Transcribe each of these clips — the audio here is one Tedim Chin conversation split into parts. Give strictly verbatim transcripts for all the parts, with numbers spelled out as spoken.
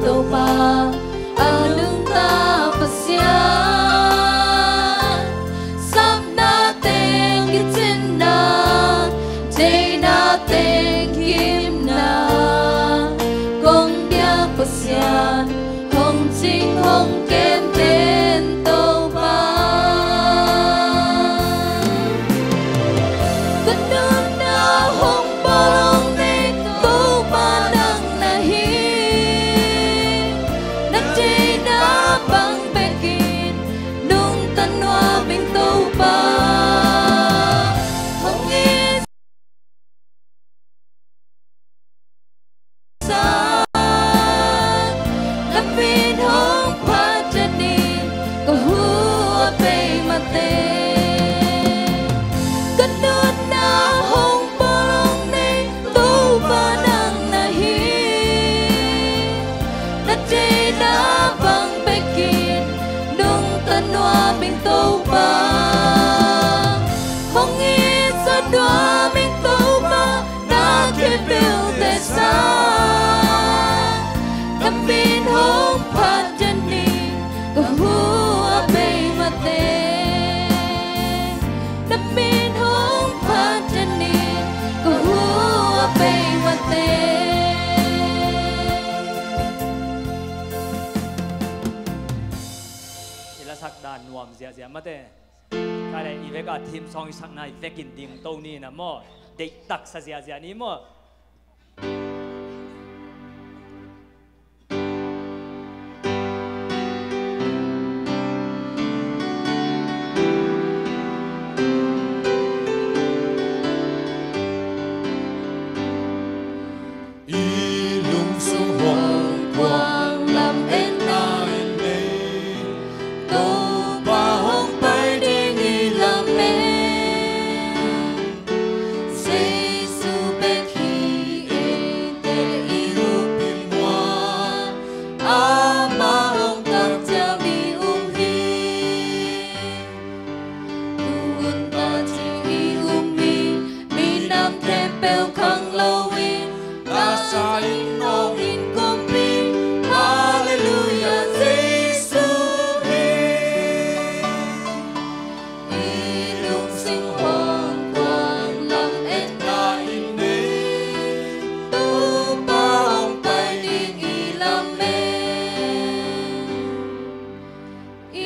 Topa, a nungta Pasian, sapna teng kicinna, deihna teng kimna, kong biak Pasian, hong cing hong kem den Topa. Ka nunna hong bawl hong nei Topa nang na hi. Na deihna bang bekin nungta nuam ing Topa. Hong it sa, na min hong phat den in ka hu a bei mate. Ka nunna hong bawl hong nei Topa nang na hi. Na deihna bang bekin nungta nuam ing Topa. Hong it sa nuam ing Topa, na khempeuh te sang. Na min hong phat den in ka hu a bei mate. Na min hong phat den in ka hu a bei mate. I lasak dan nuam ziahziah mate. Ka le i vek a theme song i sakna i vekin ding to ni na maw. Deih taksa ziahziah ni maw. I lungsung hong kuang lametna i nei, Topa hong pai ding i lamen. Jesu bek hi eite i up i muan, amah hong tak ciang i um hi. Tu-in Paci i um hi, minam khempeuh khang loin, lasa in nawng in kumpi, Halleluiah, Jesu hi. I lungsung hong kuang lametna i nei, Topa hong pai ding i lamen. I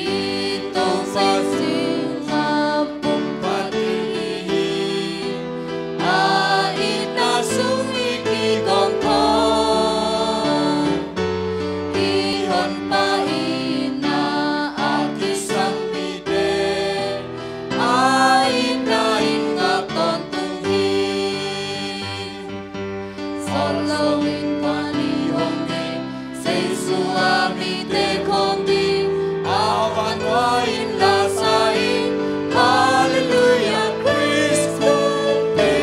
Topa singah pumpat i hi, a itna sung i kigawm khawm. I Honpa itna a kisam mite, a itna in ngak tawntung hi. Sawt loin van i hong ding, Jesu a mite khawm ding, a vanvua in lasa in, Halleluiah, Khrist kumpi.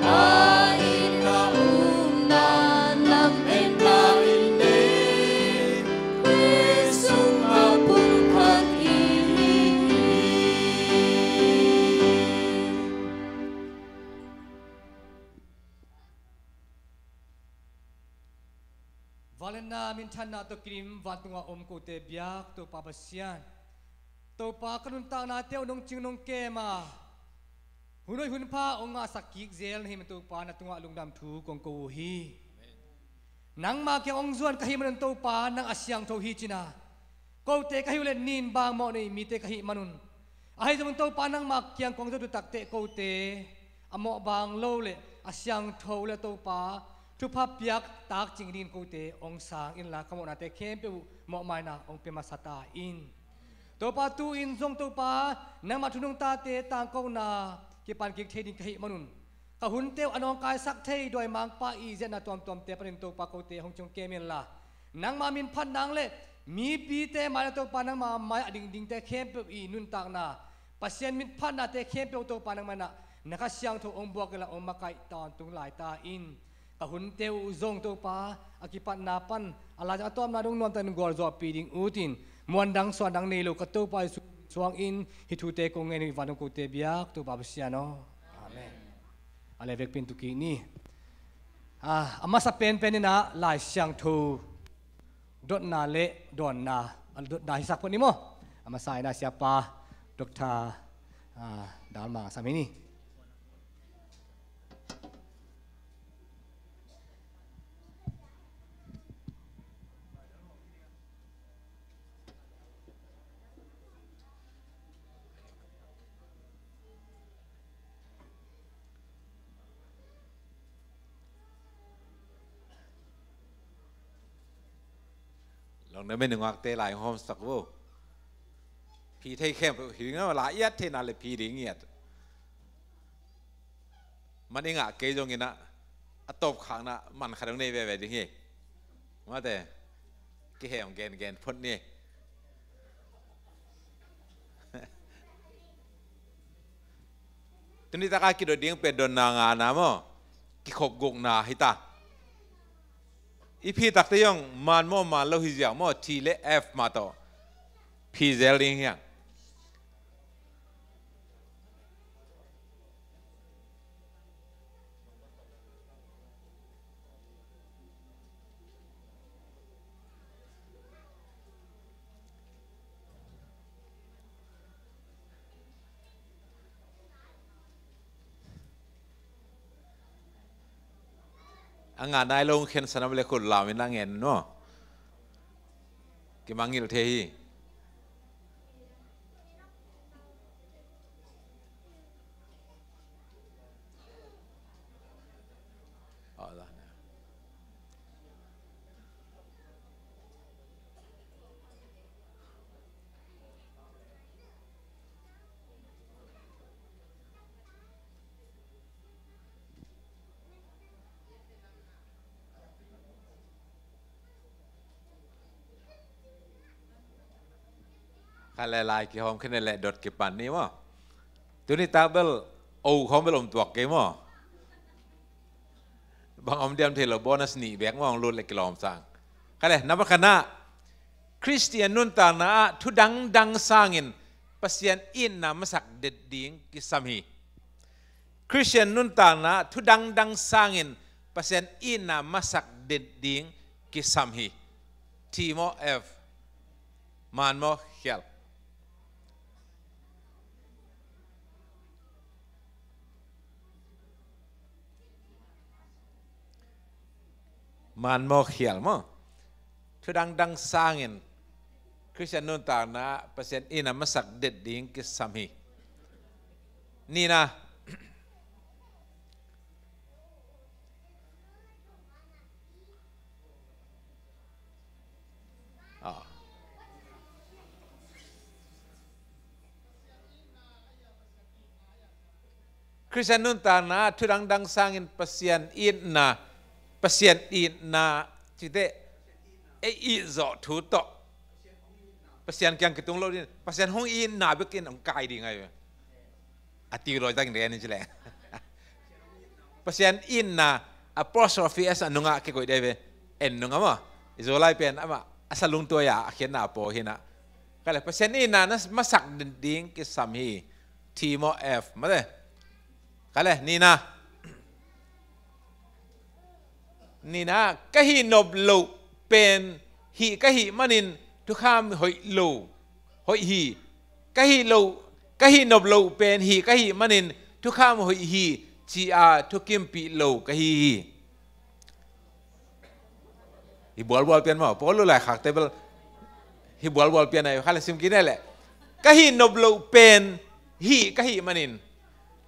A itna upna lametna i nei, Khrist sungah pumkhat i hi. Vangliatna minthanna tawh kidim vantungah om kote biak Topa Pasian, Topa ka nuntaknate uh nong cing nong kem a, hun hoih hun pha hong ngahsak kik zel na hi man Topa, na tungah lungdam thu kong ko uh hi. Nangma kiang hong zuan ka hih manun Topa, nang a siangtho hi cin a, kote ka hih uh leh nin bang mawh nei mite ka hih manun, ahi zongin Topa nangma kiang kong zo taktak kote a mawh bang lo le a siangtho le Topa thupha piak tak cing dingin kote hong sang inla, ka mawhnate khempeuh uh mawhmaina hong pia masa ta in. Topa, tu-in zong Topa, nangma thu nungtate tangkona kipan kik thei ding ka hih manun, ka hunte uh a nawngkaisak thei dawimangpa i ziatna tuamtuamte panin Topa kote hong ciong kem inla, nangma min phat nang le mipite mai-ah Topa nangma mai-ah dingdingte khempeuh i nuntakna, Pasian min phatnate khempeuh Topa nangma in ah na Kha Siangtho hong buak inla hong makaih tawntung lai ta in. Ka hunte uh zong Topa, a kipatna pan a laizang a tawpna dong nuamtakin gualzawhpih ding utin, muandang suandang nei lo ka Topa Jesu suangin hih thute kong ngen uh hi. Vantung kote biak Topa Pasian aw. Amen. A le vekpi-in tu kik ni. Ah, a masa penpen in ah Lai Siangtho dotna le dawnna, a dotna hisak phot ni maw? A masa in ah Siapa Doctor, ah, Dal Mang a sam hi ni. Lawng na men nungakte lai hawm sak vo. Phi thei khempeuh hi ding a, la iat theihna le phi ding iat. Man i ngah kei zongin ah, a tawpkhakna man khat hong nei veve ding hi. Mate, kihem gengen phot ni. Tuni taka kidot ding pen dotna ngana maw? Kikhop gukna hi ta. I phi takte zong man maw man lo hi ziau maw, T le F mah tawh phi zel ding hi hang. A ngah nai lo khen sanam le khut lam in a ngen maw? Kimangngilh thei hi. Kha le lai kihawm khin le dot kipan ni maw? Tuni tak bel o khawng bel om tuak kei maw? Bang om diam thei lo, bonus nih bek maw, hong lut le kilawm sang. Kha le, nambat khatna, Khristian nuntakna ah thu dangdang sangin Pasian itna masak det ding kisam hi. Khristian nuntakna ah thu dangdang sangin Pasian itna masak det ding kisam hi. T maw F? Man maw khial? Man maw khial maw? Thu dangdang sangin Khristian nuntakna ah Pasian itna masak det ding kisam hi. Nihna. Ah. Khristian nuntakna ah thu dangdang sangin Pasian itna, Pasian itna cite, ei it zawh thu tawh Pasian kiang kitung lo ding, Pasian hong itna bekin hong kai ding ahi. A ti lawi takin den in ci leh. Pasian itna, apostrophe S a nungah kikoih dei ve. En nungah maw? I Zolai pen amah a salung tuai a, a khiatna a paw hi na. Kha le, Pasian itna na masak ding kisam hi. T maw F? Mate. Kha le, nihna. Nihna, ka hih nop loh pen hih ka hih manin thukham hoih lo, hoih hi. Ka hih loh, ka hih nop loh pen hih ka hih manin thukham hoih hi, ci-a thukimpih lo ka hi hi. Hi bualbual pian maw, Paul lu lai khak table. Hi bualbual pian ai, kha le sim kine le. Ka hih nop loh pen hih ka hih manin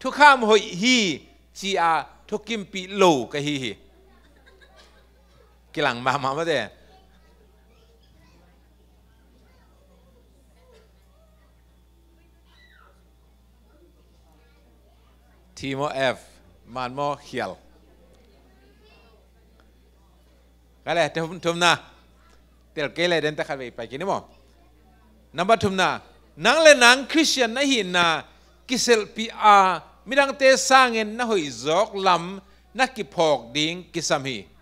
thukham hoih hi, ci-a thukimpih lo ka hi hi. Kilang mahmah mate. T maw F? Man maw khial? Kha le, thum, thumna. Tel kei le den ta khat vei pai kini maw? Nambat thumna. Nang le nang Khristian na hihna kiselhpih a, midangte sangin na hoih zawk lam na kiphawk ding kisam hi.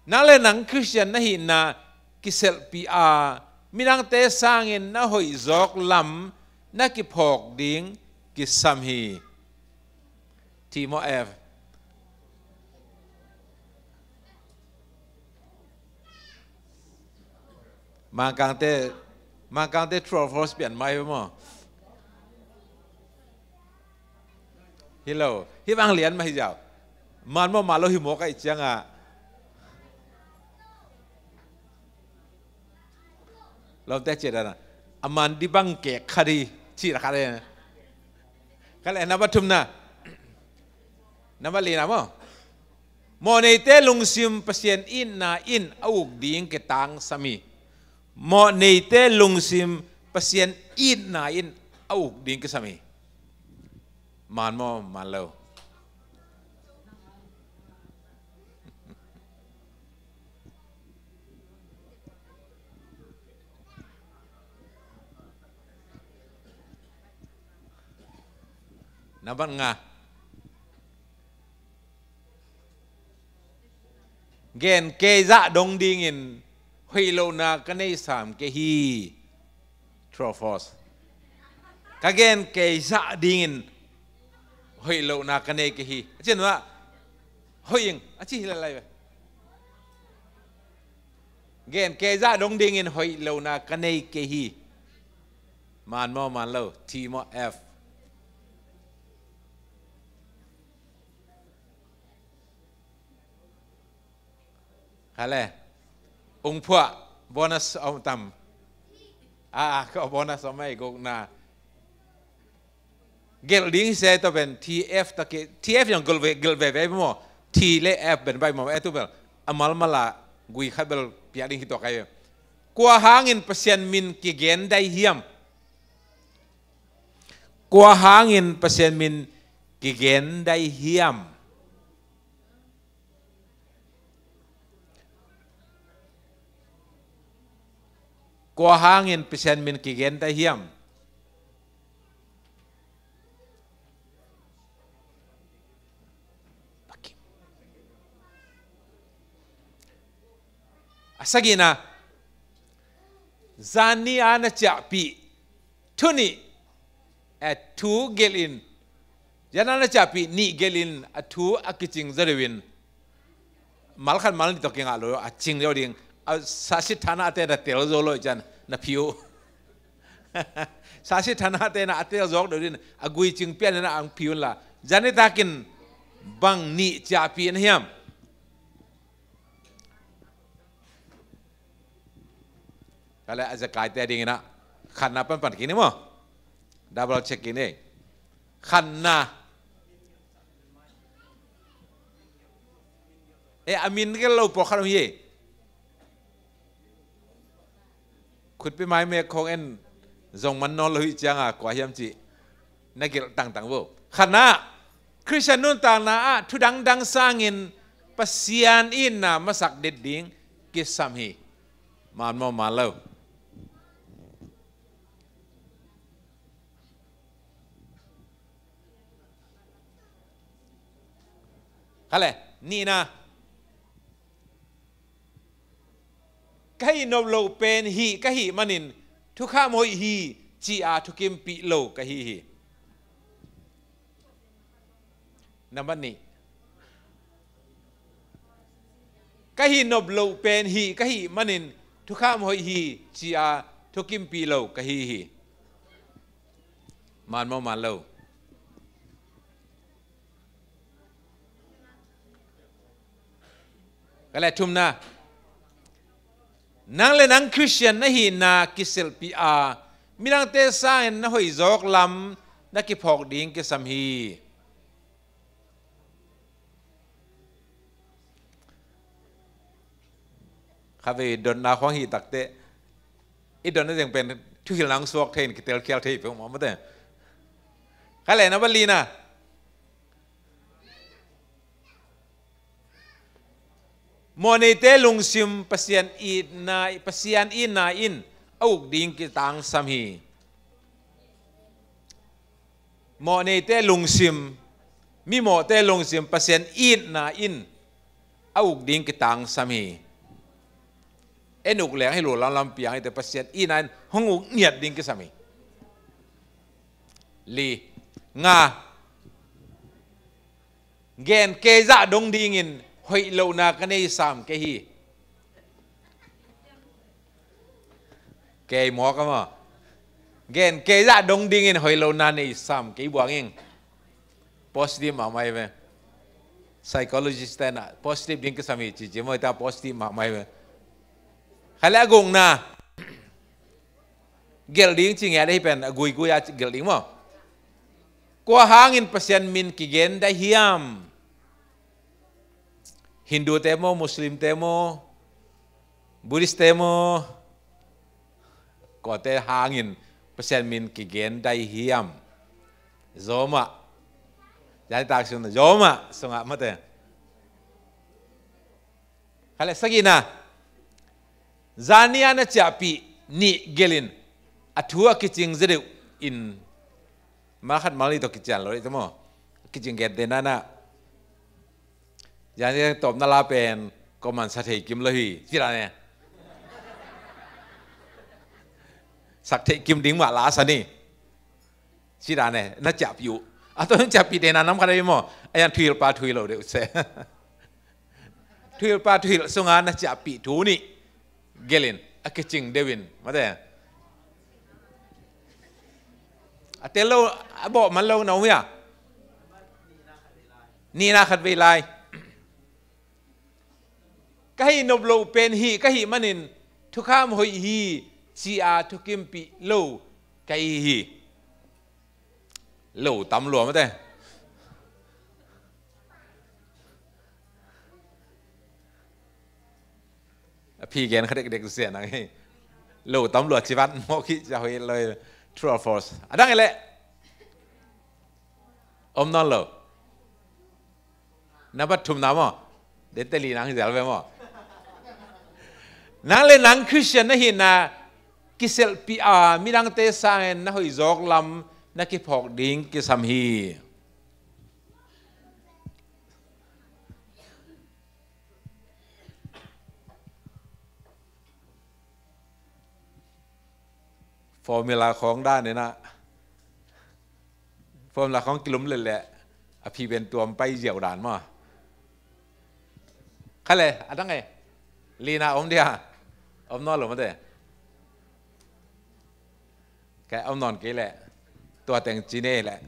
Nang le nang Khristian na hihna kiselhpih a, midangte sangin na hoih zawk lam na kiphawk ding kisam hi. T maw F? Mangkangte, Mangkangte Tropos pian mai maw? Hi lo, hi vang lian mah hi ziau. Man maw, man lo hi maw ka i cianga. Lawmte ciat dana. A man di bang kek kha di, ci la kha di. Ka le na ba thumna. Na ba lina maw? Mawhneite lungsim Pasian itna in a uk ding kitangsam hi. Mawhneite lungsim Pasian itna in a uk ding kisam hi. Man maw, man lo? Nambat nga. Gen kei zah dong dingin hoih lohna ka nei sam kei hi. Tropos. Ka gen kei zah dingin hoih lohna ka nei kei hi. A cin ah hoih ing a ci hi lalai ve. Gen kei zah dong dingin hoih lohna ka nei kei hi. Man maw, man lo? T maw, F? Hale. Ung phuah, bonus om tam. A, a, ka bonus om ei gukna. Gelh ding hi se to pen T F ta ke, T F yang gelh ve, gelh ve ve maw. T le F ben bai maw, e tu bel. A malmal a gui khat bel piak ding hi to kai. Kua hangin Pasian min kigen dai hiam? Kua hangin Pasian min kigen dai hiam? Kua hangin Pasian min kigen dai hiam? A sagihna, zan ni a na ciahpih thu nih, eh, thu gelhin, zan a na ciahpih nih gelhin a thu a kicing zaw deuhin, mal khat mal nih tawh kingah lo a cing deuh ding. A sahsit thana a te na tel zo lo i cian na phi uh. Sahsit thana a te na a tel zawk deuh ding a gui cing pian na ang phi un la. Zan nitakin bang nih ciahpih na hiam? Ka le a zakaite dingin ah khatna panpan kik ni maw? Double check kik ni. Khatna. E, a min kel lo pawlkhat om hi. Khutpi mai mek khawng en zong man nawn lo hi cianga kua hiam cih na gelh tangtang vo. Khatna, Khristian nuntakna ah thu dangdang sangin Pasian itna masak det ding kisam hi. Man maw, man lo? Ka le, nihna. Ka hih nop loh pen hih ka hih manin thukham hoih hi ci-a thukimpih lo ka hi hi. Nambat nih. Ka hih nop loh pen hih ka hih manin thukham hoih hi ci-a thukimpih lo ka hi hi. Man maw, man lo? Ka le thumna. Nang le nang Khristian na hihna kisilhpih a, midangte sangin na hoih zawk lam na kiphawk ding kisam hi. Khavei dotna khuang hih takte i dotna zeng pen thuhilh nang suak thei in kitelkhial thei peuhmah mate. Ka le na ba lina. Mawhneite lungsim Pasian itna, Pasian itna in a uk ding kitangsam hi. Mawhneite lungsim, mimawhte lungsim Pasian itna in a uk ding kitangsam hi. En uk leng hi lo lamlam piang hite Pasian itna in hong uk ngiat ding kisam hi. Li, nga. Gen kei zah dong dingin hoih lohna ka nei sam kei hi. Kei mawk a maw? Gen kei zah dong dingin hoih lo na nei sam kei buang ing. Positive mahmah hi ve. Psychologist te na positive ding kisam hi ci ci maw, ta positive mahmah hi ve. Khai le a gukna. Gelh ding ci ngiat ahi pen a guigui a gelh ding maw? Kua hangin Pasian min kigen dai hiam? Hindu te maw, Muslim te maw, Buddhist te maw? Kua te hangin Pasian min kigen dai hiam? Zomah. Zani tak sung na zomah sungah mate. Khai le sagihna. Zani a na ciahpih nih gelhin a thu a kicing zedeuh in malkhat malni tawh kician lo dih te maw? Kicing gen te na na. Zani tawpna la pen koman sa thei kim lo hi. Ci dan e. Sak thei kim ding mah la sa ni. Ci dan e, na ciahpih uh. A tawh na ciahpih te na nam khat a hi maw? A yan thuhilpa thuhil lo deuh se. Thuhilpa thuhil sunga na ciahpih thu nih gelhin a kicing deuhin mate. A tel lo, a bawh man lo na um hia? Nihna khat vei lai. Ka hih nop loh pen hih ka hih manin thukham hoih hi ci-a thukimpih lo ka hi hi. Lo tam lua mate. A phi gen kha dekdek sia nang hi. Lo tam lua ci vat mawk hi cia hoih lo. True or false? A dang hi leh. Om nawn lo. Na bat thumna maw? Dente li nang hi zel ve maw? Nang le nang Christian na hihna kiselhpih a midangte sangin na hoih zawk lam na kiphawk ding kisam hi. Formula khawng dan inah, formula khawng kilum leleh a phi pen tuam pai ziau dan maw? Kha le a dang e. Lina om dia. Om nawn lo mate. Kei om nawn kei leh tua teng ci nei leh.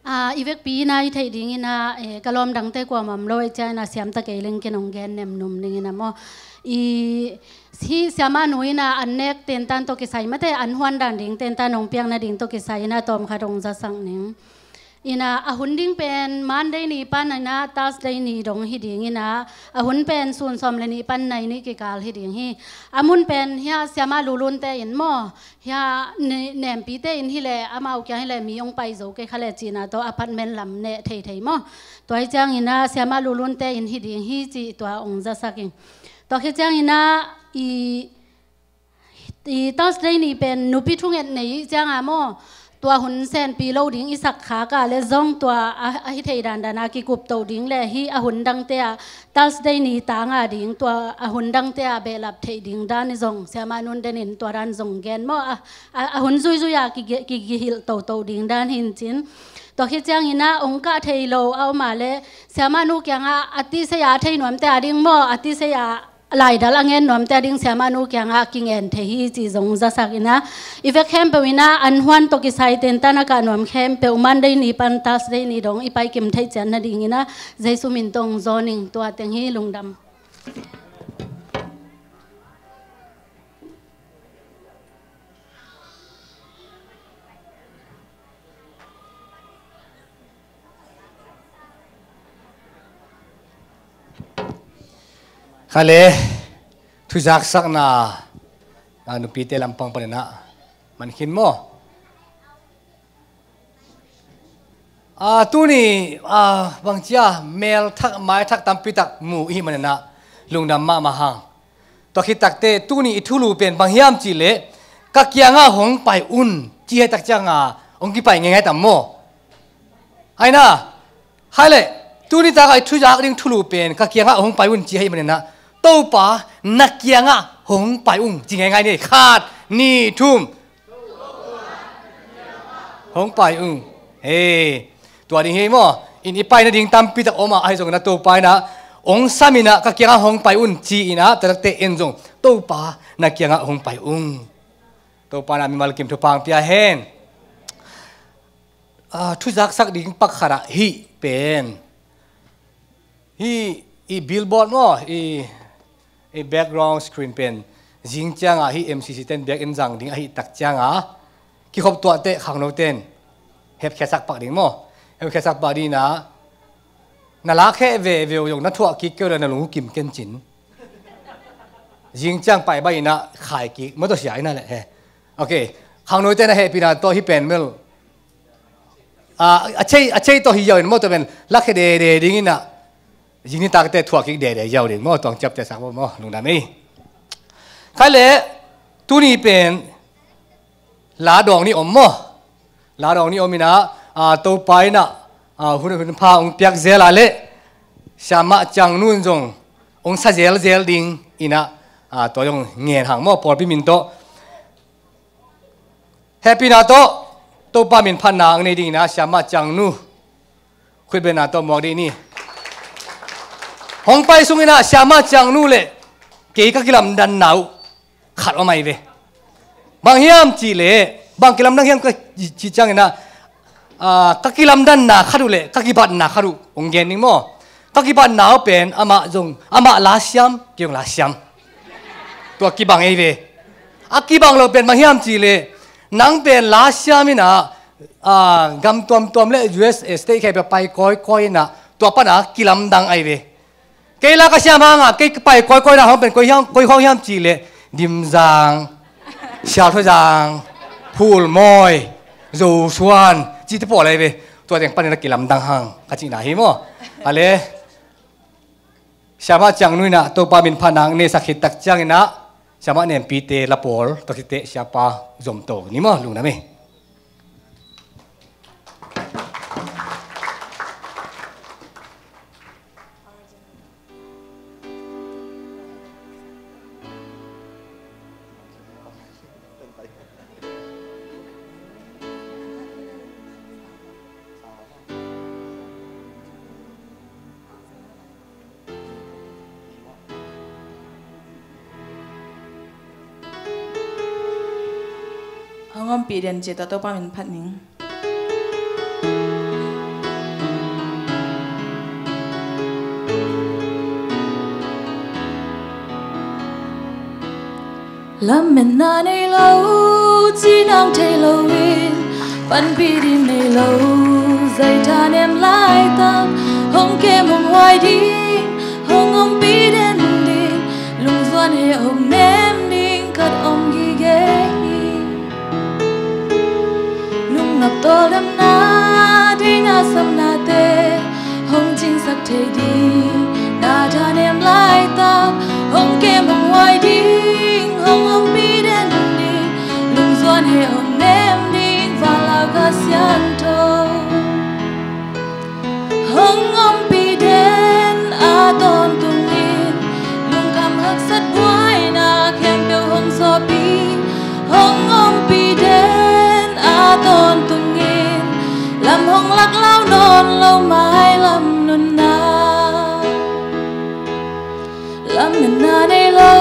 Ah, i vekpi ina i theih dingina, eh, ka lawm dangte kuamah om lo i cia ina siamta kei leng ken hong gen nemnum dingina maw? I, hi siamah nu ina an nek tentan tawh kisai mate, an huan dan ding tentan hong piakna ding tawh kisai ina tawm khat hong zasak ning. Ina a hun ding pen Monday ni pan ina Thursday ni dong hi ding ina a hun pen sun sawm le nih pan nai nih kikal hi ding hi. A mun pen hia siamah lulunte in maw? Hia ni nempite in hileh amau kiang hileh mi hong pai zo kei kha le cina tawh apartment lam neh thei thei maw? Tua hi ciangina siamah lulunte in hi ding hi ci tua hong zasak in. Tua khi ciangina i, i Thursday ni pen nupi thunget nei cianga maw? Tua hun senpi lo ding i sak kha ka le zong tua a, a hi thei dandan a kikup to ding le hi a hun dangte a Thursday ni tanga ding tua a hun dangte a behlap theih ding dan i zong siamah nun denin tua dan zong gen maw? A, a, a hun zuizui a ki, ki, kihilh toto ding dan hin cin. Tua khi ciangina ong kah thei lo a om a le siamah nu kianga a tisei a thei nuamte a ding maw? A tisei a laidal a ngen nuamte a ding siamah nu kianga kingen thei hi ci zong zasak ina i vek khempeuh ina an huan tawh kisai tentan a kah nuam khempeuh Monday ni pan Thursday ni dong i paikim theih cian nadingina Jesu min tawh hong zaw ning tua teng hi lungdam. Kha le thuzaksakna a nupite lampang paninah man khin maw? A, tuni a, bangcia mel thak mai thak tampi tak mu ihi maninah lungdam mahmah hang. Tua khit takte tuni i thulu pen bang hiam cihleh ka kiangah hong pai un. ci hei tak cianga hong kipai ngeingai tam maw? Aina, hai le, tuni taka i thuzak ding thulu pen ka kiangah hong pai un ci hei maninah, Topa na kiangah hong pai ung ci ngeingai ni. Khat, nih, thum. Hong pai ung. He, tua ding hi maw? In i pai nading tampi tak om a, ahi zongin a Topa inah hong sam inah ka kiangah hong pai un ci inah, tua takte en zong Topa na kiangah hong pai ung. Topa na mimal kim thupha pia hen. Ah, thuzaksak ding pak khatah hih pen, hih i billboard maw, i, i background screen pen zing cianga hih M C C ten biakinn zang ding ahi tak cianga kikhop tuahte khangno ten hepkhiatsak pak ding maw? Hepkhiatsak pak ding inah na lakheh veve uh zong na thuah kik keu le na lung uh kim kencin. Zing ciang pai bai inah khai kik maw, tua sia inah le he. Ok. Khangnoite na hehpihna tawh hih pen mel, a, a cei, a cei tawh hi yau in maw, tua pen lakhia dede ding inah zing nitakte thuah kik dede yau ding maw, tuang ciapte sak maw, maw, lungdam ei. Khai le, tuni pen la dawng ni om maw? La dawng ni om inah, a, Topa inah, a, hun, hun pha hong piak zel a le, Siamah Ciangnu in zong hong sa zelzel ding inah, a, tua zong ngen hang maw, pawlpi min tawh. Hehpihna tawh Topa min phatna ang nei ding inah Siamah Ciangnu khutbetna tawh muak dih ni. Hong pai sung inah Siamah Ciangnu le kei ka kilamdanna uh khat om ahi ve. Bang hiam cih leh, bang kilamdang hiam ka cih ciang inah, ah, ka kilamdanna khat uh le ka kibatna khat uh hong gen ding maw? Ka kibatna uh pen amah zong, amah la siam, kei zong la siam. Tua kibang ei ve. A kibang lo pen bang hiam cih leh, nang pen la siam inah, ah, gam tuamtuam le U S A state khempeuh pai kawikawi inah, tua pana kilamdang ahi ve. Kei la ka siam hanga kei ka pai kawikawi na hong pen koi hiam, koi khawng hiam cih leh Dimzang, Sialthuazang, Phulmawi, Zosuan cihte pawl ahi ve. Tua teng panin a kilamdang hang ka cihna hi maw? A le, Siamah Ciangnu inah Topa min phatna ang neisak khit tak ciang inah Siamah Nempite la pawl tua khit teh Siapa zomto ni maw, lungdam ei. Hong ompih den ci-a Topa min phat ning. Lametna nei lo, cinang thei lo in, panpih ding nei lo, zei thanem laitak, hong kem hong huai ding, hong ompih den ding, lungzuan he hong nem ding khat om gige hi. Lungnop tawldamna, deihna samnate hong cingsak thei ding, na thanem laitak, hong kem hong huai ding, hong ompih den ding, lungzuan he hong nem ding, Vanlauga Siangtho. Hong ompih den a tawntungin, lungkham haksat buaina khempeuh hong sawpih. Hong ompih den a tawntungin, lam hong lak lau nawn lo mailam nunna. Lametna nei lo,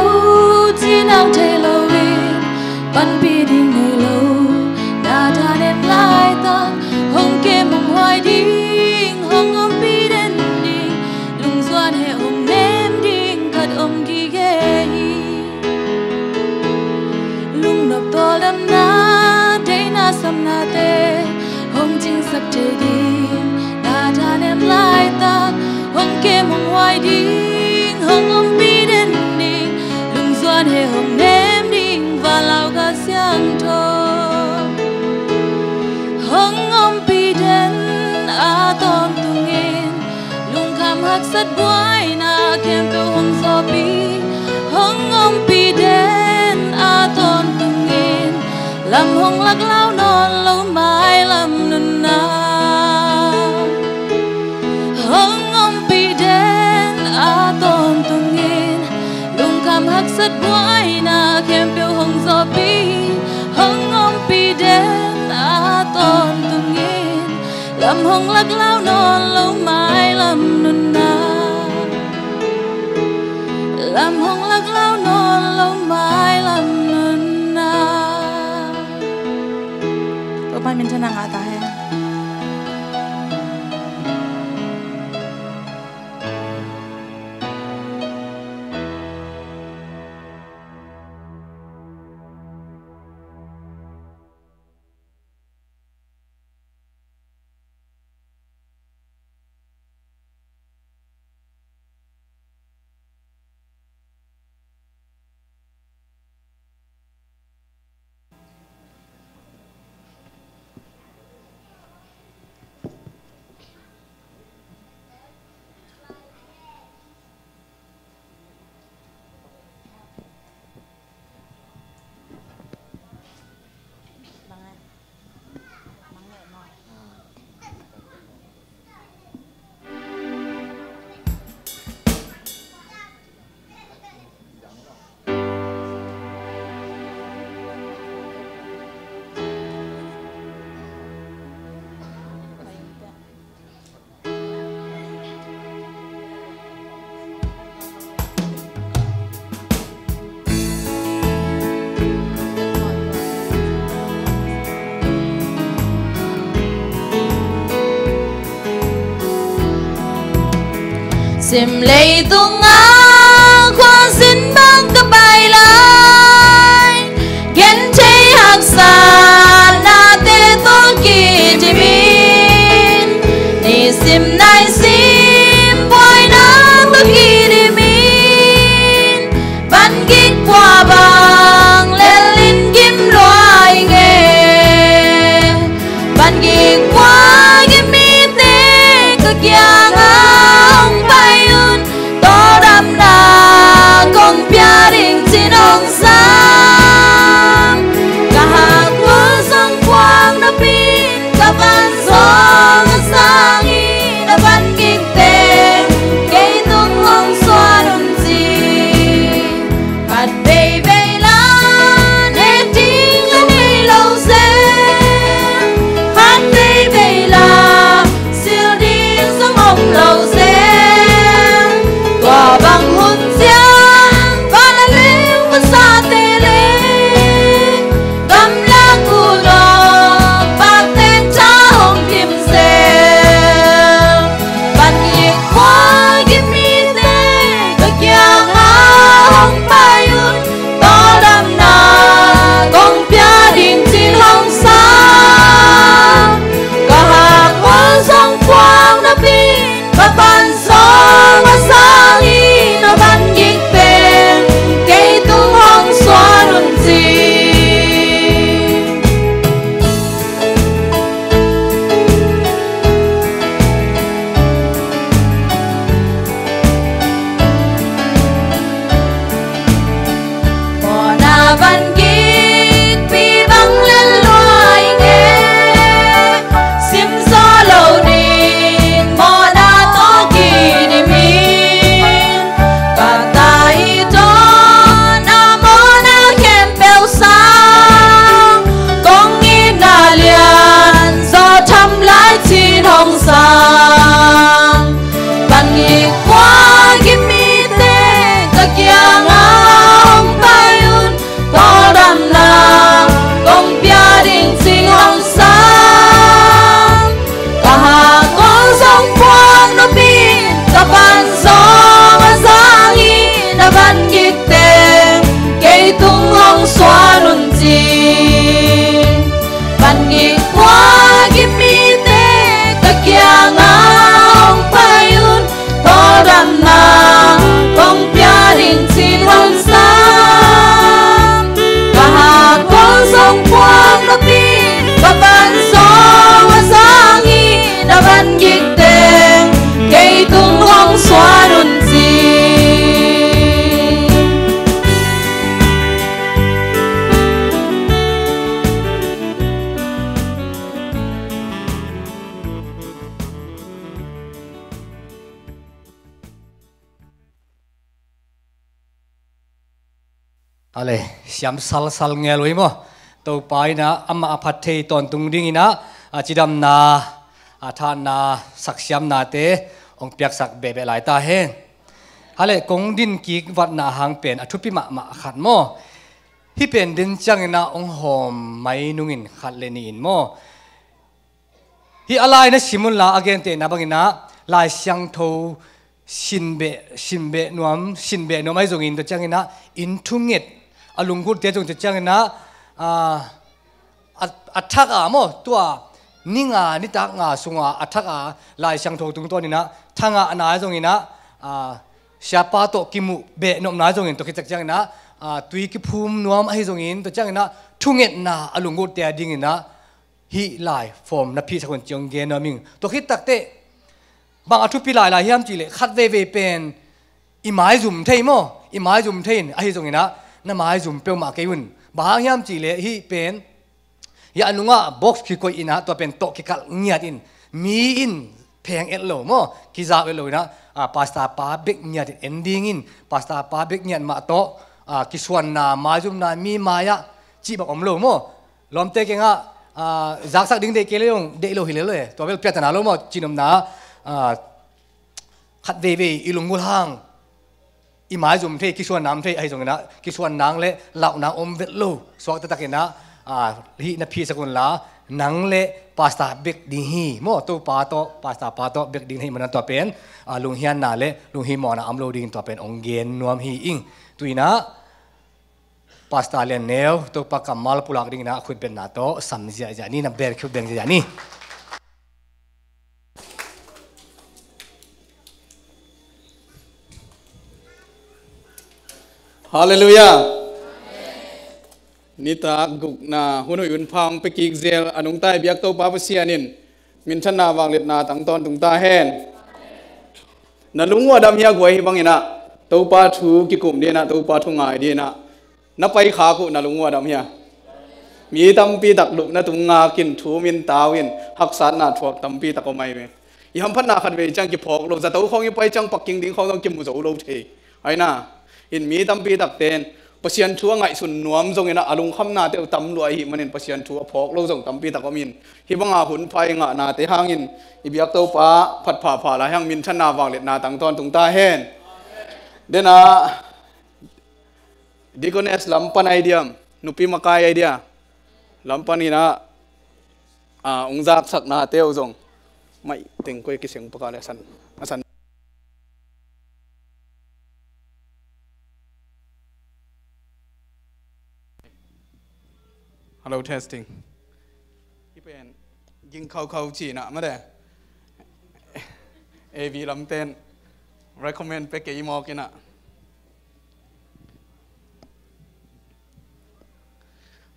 cinang thei lo in, panpih ding nei lo, na thanem laitak, hong kem hong huai ding, hong ompih den ding, lungzuan he hong nem ding khat om gige hi. Lungnop tawldamna, deihna samnate hong cingsak thei ding, na thanem laitak, hong kem hong huai ding, hong ompih den ding, lungzuan he hong nem ding, Vanlauga Siangtho. Hong ompih den a tawntungin, lungkham haksat buaina khempeuh hong sawpih. Hong ompih den a tawntungin, lam hong lak lau nawn Hong lak lau nawn lo mailam nunna, lam hong lak lau nawn lo mailam nunna. Topa min thang a ngah ta hen. Sim leitung a khuazin bang ka pai lai, genthei haksatnate tawh kidim in, nisim naisim buaina tawh kidim in, van gik pua bang lel in gim lua ing e. Van gik pua gim mite ka kiangah hong pai un, tawldamna kong pia ding cih hong sam. Ka hak khual zong phuak napi in, ka van zong a sang hi. Na van gik teng kei tung hong suan un ci. Khat veivei la ne ding a nei lo zel, khat veivei la sil ding zong om lo zel. Tua bang hun ciang van a leu ka sate le gamlak uh nawng pakte tha hong kim zel. Van gik pua gim mite ka kiangah hong pai un, tawldamna kong pia ding cih hong sam. Ka hak khual zong phuak napi in, ka van zong a sang hi. Na van gik teng kei tung hong suan un ci. Mawhna van gikpi bang lel lua ing e. Sim zaw lo ding mawhna tawh kidim in, ka tai dawn a mawhna khempeuh sang, kong itna lian zaw tham lai cih hong sam. Van gik pua gim mite ka kiangah hong pai un, tawldamna kong pia ding cih hong sam. Ka hak khual zong phuak napi in, ka van zong a sang hi. Na van gik teng kei tung hong suan un ci. Van gik pua gim mite ka kiangah hong pai un, tawldamna kong pia ding cih hong sam. Ka hak khual zong phuak napi in, ka van zong a sang hi. Na van gik teng kei tung hong suan un ci. Ale, siam salsal ngel uh hi maw. Topa in ah amah a phat thei tawntung dingin ah, a cidamna a thahatna saksiamnate hong piaksak behbeh lai ta hen. Hale, kong din kik vatna hang pen a thupi mahmah khat maw? Hih pen din ciangin ah hong hawm mai nungin khat le nih in maw? Hih a lai na sim unla, a gentehna bangin ah Lai Siangtho sin beh, sin beh nuam, sin beh nuam ahi zongin tua ciangin ah inn thunget, a lunggulhte zong tua ciangin ah, a, a, a thak a maw, tua ni nga, nitak nga sunga a thak a Lai Siangtho tungtawnin ah thangahna ahi zongin ah, a, siapa tawh kimuh beh nopna ahi zongin, tua khit tak ciangin ah, a, tui kiphum nuam ahi zongin, tua ciangin ah thungetna a lunggulhte a dingin ah hih lai form na phihsak un ci hong gen nuam ing. Tua khit takteh bang a thupi lailai hiam cihleh, khat veivei pen i maizum thei maw? I maizum thei in, ahi zongin ah na maizum peuhmah kei un. Bang hang hiam cihleh hih pen, hih a nungah box kikoih in ah tua pen tawh kikalh ngiat in, mi in pheng et lo maw, kizau et lo in ah, a, pastor pa bek ngiat in en ding in, pastor pa bek ngiat mah tawh, a, kisuanna, maizumna mi mai-ah cih bang om lo maw? Lawmte kiangah, a, zaksak ding deih kei le zong deih lo hi lel e. Tua bel piahtana lo maw, cihnopna, a, khat veivei i lunggulh hang i maizum thei, kisuanna om thei, ahi zongin ah kisuanna le lauhna om vet lo. Suak taktakin ah, a, hih na phihsak unla, nang le pastor bek ding hi maw, Topa tawh, pastor pa tawh bek ding hi manin tua pen, a, lunghianna le lunghimawhna om lo dingin tua pen hong gen nuam hi ing. Tu-in ah Pastor Lian Neu, Topa kammal pulak dingin ah khut betna tawh sam ziahziah ni, na bel khut beng ziahziah ni. Halleluiah. Nitak gukna hun hoih hun pha hong pia kik zel a nungta i biak Topa Pasian in minthanna vangliatna tang tawntung ta hen. Na lung uh a dam hia guai? Hih bangin ah Topa thu kikum dingin ah, Topa thu ngai dingin ah na paikhak uh na lung uh a dam hia? Mi tampi tak lupna tung ngakin, thu min tau in, haksatna thuak tampi tak om ahi ve. I hamphatna khat vei ciang kiphawk lo, zato khawng i pai ciang parking ding khawng zong kimu zo lo thei. Ahi na, in mi tampi takte in Pasian thu a ngaihsun nuam zongin ah a lungkhamnate uh tam lua ahih manin Pasian thu a phawk lo zong tampi tak om in, hih banga hun pha i ngahnate hangin i biak Topa phat phapha lai hang, minthanna vangliatna tang tawntung ta hen. Dena Deaconess lam pan ahi diam, nupi makai ahi dia, lam panin ah, a, hong zaksaknate uh zong mai teng koi kiseng paka le a san, a san. Hello, testing. Hih pen ging khaukhau cihna mah de. A V lamten recommend pia kei mawk in ah.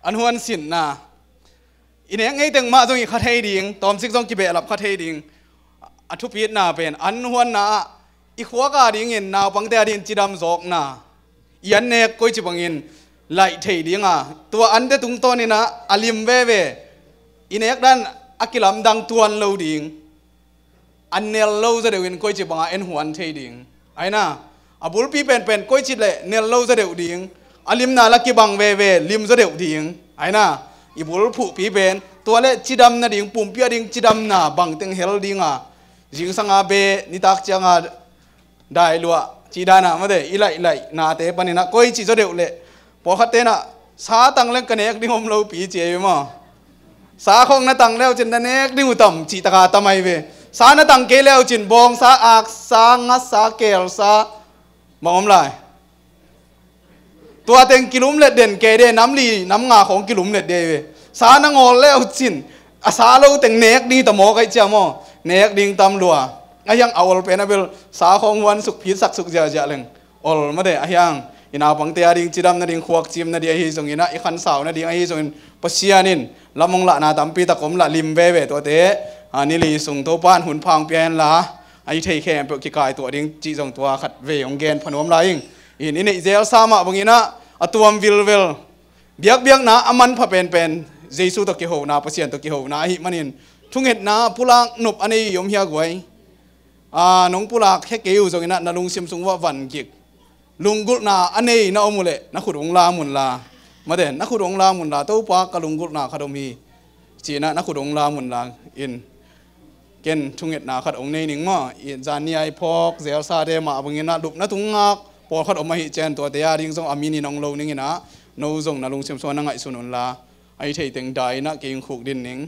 An huan sinna. I nek ngei teng mah zong i kha thei ding, tawmsik zong kibehlap kha thei ding. A thupitna pen an huanna ah i khuak a dingin, naupangte a dingin cidam zawkna, i an nek koici bangin laih thei dinga, tua ante tungtawnin ah a lim veve, i nek dan a kilamdang tuan lo ding, a nel lo zaw deuhin koici banga en huan thei ding. Ahi na, a bulpi penpen koici le nel lo zaw deuh ding, a limna la kibang veve lim zaw deuh ding. Ahi na, i bulphuhpi pen tua le cidam nading, pumpi a ding cidamna bangteng hel dinga, zingsanga be, nitak cianga dai luah cih dana mate, i laih laih nate panin ah koici zaw deuh leh, pawlkhatte in ah sa tang leng ka nek ding om lopi ci ei maw? Sa khawng na tang leucin na nek ding uh tam cih taka tam ahi ve. Sa na tang kei leucin bawngsa, aksa, ngasa, kelsa, bang om lai? Tua teng kilumlet den kei de, nam li nam nga khawng kilumlet de ve. Sa na ngawl leucin a sa lo teng nek ding hi ta mawk aih cia maw? Nek ding tam lua. Ahi hang a ol pen a bel sa khawng huan suk, phitsak suk ziahziah leng ol mate. Ahi hang i naupangte a ding cidam nading, khuak cim nading ahi zongin ah, i khansau nading ahi zongin, Pasian in lam hong lahna tampi tak om lah, lim veve tuate. A, nili sung Topa in hun pha hong pia henla, a i thei khempeuh kikaituah ding cih zong tua khat vei hong gen pha nuam lai ing. In i neih zelsa mah bangin ah a tuam vilvel, biakbiakna a manpha penpen Jesu tawh kihona, Pasian tawh kihona ahih manin, thungetna pulak nop a nei om hia guai? A, nong pulak he kei uh zongin ah na lungsim sung uah van gik. Lunggulhna a nei na om uh leh na khut hong lam unla, mate, na khut hong lam unla, Topa, ka lunggulhna khat om hi, ci-in ah na khut hong lam unla in. Ken thungetna khat hong nei ning maw, i zan ni a i phawk zelsate mah bangin ah lupna tungak pawlkhat om ahih ciang tuate a ding zong a minin hong lo ning in ah, no zong na lungsim sungah na ngaihsun unla, a i theih teng dai in ah kei hong khukdin ning.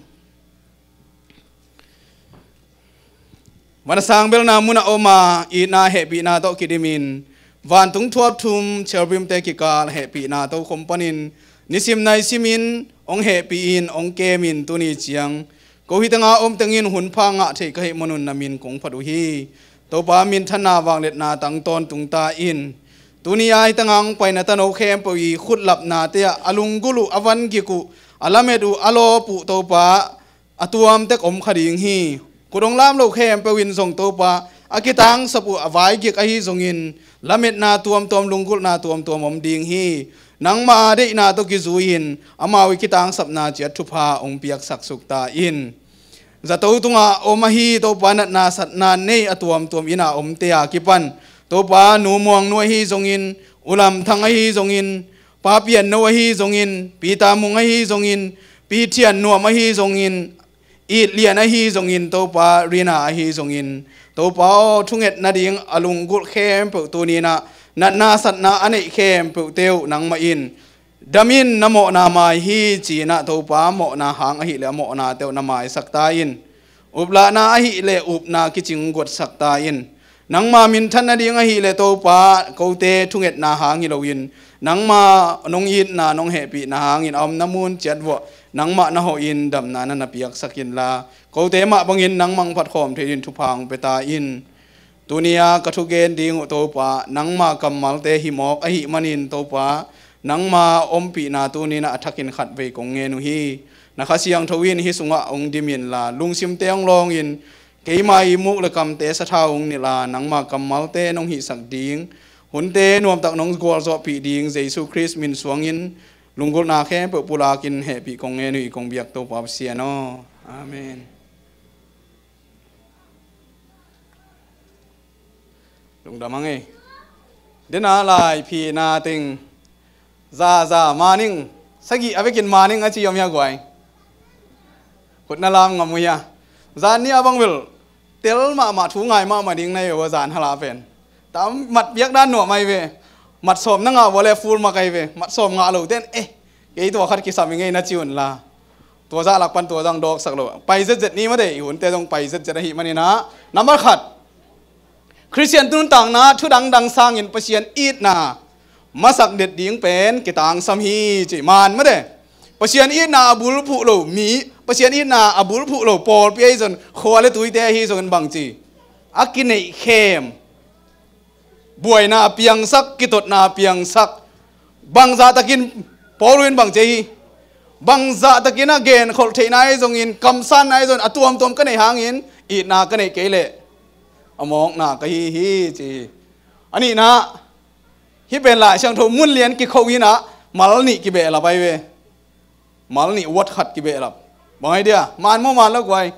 Van a sang belna mun a om a, itna hehpihna tawh kidimin, vantung thuap thum cherubimte kikal hehpihna tokhom panin nisim naisimin hong hehpih in hong kemin tuni ciang ko hi tanga om tengin hunpha ngah theih ka hih manun na min kong phat uh hi. Topa minthanna vangliatna tang tawntung ta in. Tuni a hi tanga hong paina tano khempeuh i khutlapnate ah a lunggulh uh, a vangik uh, a lamet uh, a lawp uh Topa, a tuamtek om kha ding hi. Kut hong lam lo khempeuh in zong Topa a kitangsap uh, a vaigik ahi zongin, lametna tuamtuam, lunggulhna tuamtuam om ding hi. Nangma deihna tawh kizui-in amau i kitangsapna ciat thupha hong piaksak suk ta in. Zato tungah om ahi Topa, natna satna nei a tuamtuam inn a omte a kipan Topa, Nu Muang Nu ahi zongin, U Lam Thang ahi zongin, Pa Pian No ahi zongin, Pi Ta Mung ahi zongin, Pi Thian Nuam ahi zongin, It Lian ahi zongin, Topa Rina ahi zongin, Topa aw, thunget nading a lunggulh khempeuh tuni in ah natna satna a neih khempeuhte uh nangmah in, dam in, na mawhna mai hi ci-in ah Topa, mawhna hang ahih leh a mawhnate uh na maisak ta in. Uplahna ahih leh upna kicing guatsak ta in. Nangma minthan nading ahih leh Topa, kote thungetna hang hi loin, nangma nong itna, nong hehpihna hangin a omna mun ciat vuah nangmah na hawh in damna na na piaksak inla, kote mah bangin nangmah hong phatkhawm thei dingin thupha hong pia ta in. Tuni a ka thugen ding uh Topa, nangma kammalte hi mawk ahih manin Topa, nangma ompihna tuni in ah a thakin khatvei kong ngen uh hi. Na Kha Siangtho in hih sungah hong dim inla, lungsimte hong lawngin, keima i muk le kamte sathau hong nilh a, nangma kammalte nong hihsak ding, hunte nuamtak nong gualzawhpih ding Jesu Khrist min suangin lunggulhna khempeuh pulakin hehpih kong ngen uh hi, kong biak Topa Pasian aw. Amen. Lungdam hang ei. Dena lai phina teng za za maning, sagih a vekin maning a ci om hia guai? Khut na lam ngam uh hia? Zan ni a bang bel tel mahmah, thu ngai mahmah ding na hi uh a, zan hala pen. Ta mat piak dan nuam ahi ve. Mat sawm na ngah uh a le full mark ahi ve. Mat sawm ngah lo ten, eh, kei tua khat kisam i ngei na ci unla, tua zah lak pan tua zang dawksak lo. Pai zetzet ni mate, i hunte zong pai zetzet ahih manin ah, nambat khat, Khristian nuntakna thu dangdang sangin Pasian itna masak det ding pen kitangsam hi ci. Man mate, Pasian itna a bulphuh lo mi, Pasian itna a bulphuh lo pawlpi ahi zong, khua le tuite ahi zongin bang ci, a kineih khem, buaina a piangsak, kitotna a piangsak. Bangzahtakin Paul in bang ci ahi? Bangzahtakin a genkholh theihna ahi zongin, kamsanna ahi zongin, a tuamtuam ka neih hangin itna ka neih kei leh a mawkna ka hi hi ci hi. A nihna, hih pen Lai Siangtho mun lian kikho in ah mal nih kibehlap ahi ve. Mal nih wat khat kibehlap. Bang ahi dia? Man maw man lo guai?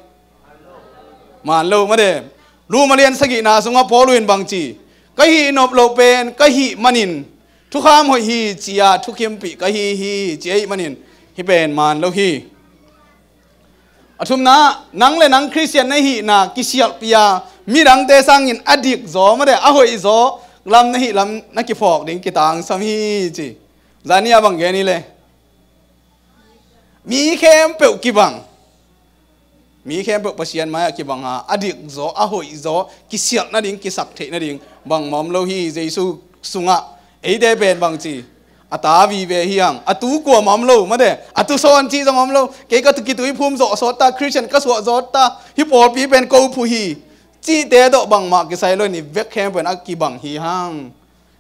Man lo mate. Roma lian sagihna sungah Paul in bang ci? Ka hih nop loh pen ka hih manin thukham hoih hi ci-a thukimpih ka hi hi ci ahih manin hih pen man lo hi. A thumna, nang le nang Khristian na hihna kisialhpih a, midangte sangin a dikzaw mate, a hoihzaw lam na hih lam na kiphawk ding kitangsam hi ci. Zan ni a bang gen hi le? Mi khempeuh kibang. Mi khempeuh Pasian mai-ah kibang a, a dikzaw, a hoihzaw kisialh nading, kisak theih nading bangmah om lo hi. Jesu sungah eite pen bang ci? A ta vive hi hang. A tu kuamah om lo mate. A tu sawn cih zong om lo. Kei ka tu, kituiphum zawh sawt ta, Khristian ka suah zawt ta, hih pawlpi pen ko phu hi cihte tawh bangmah kisai lo in, i vek khempeuh in a kibang hi hang.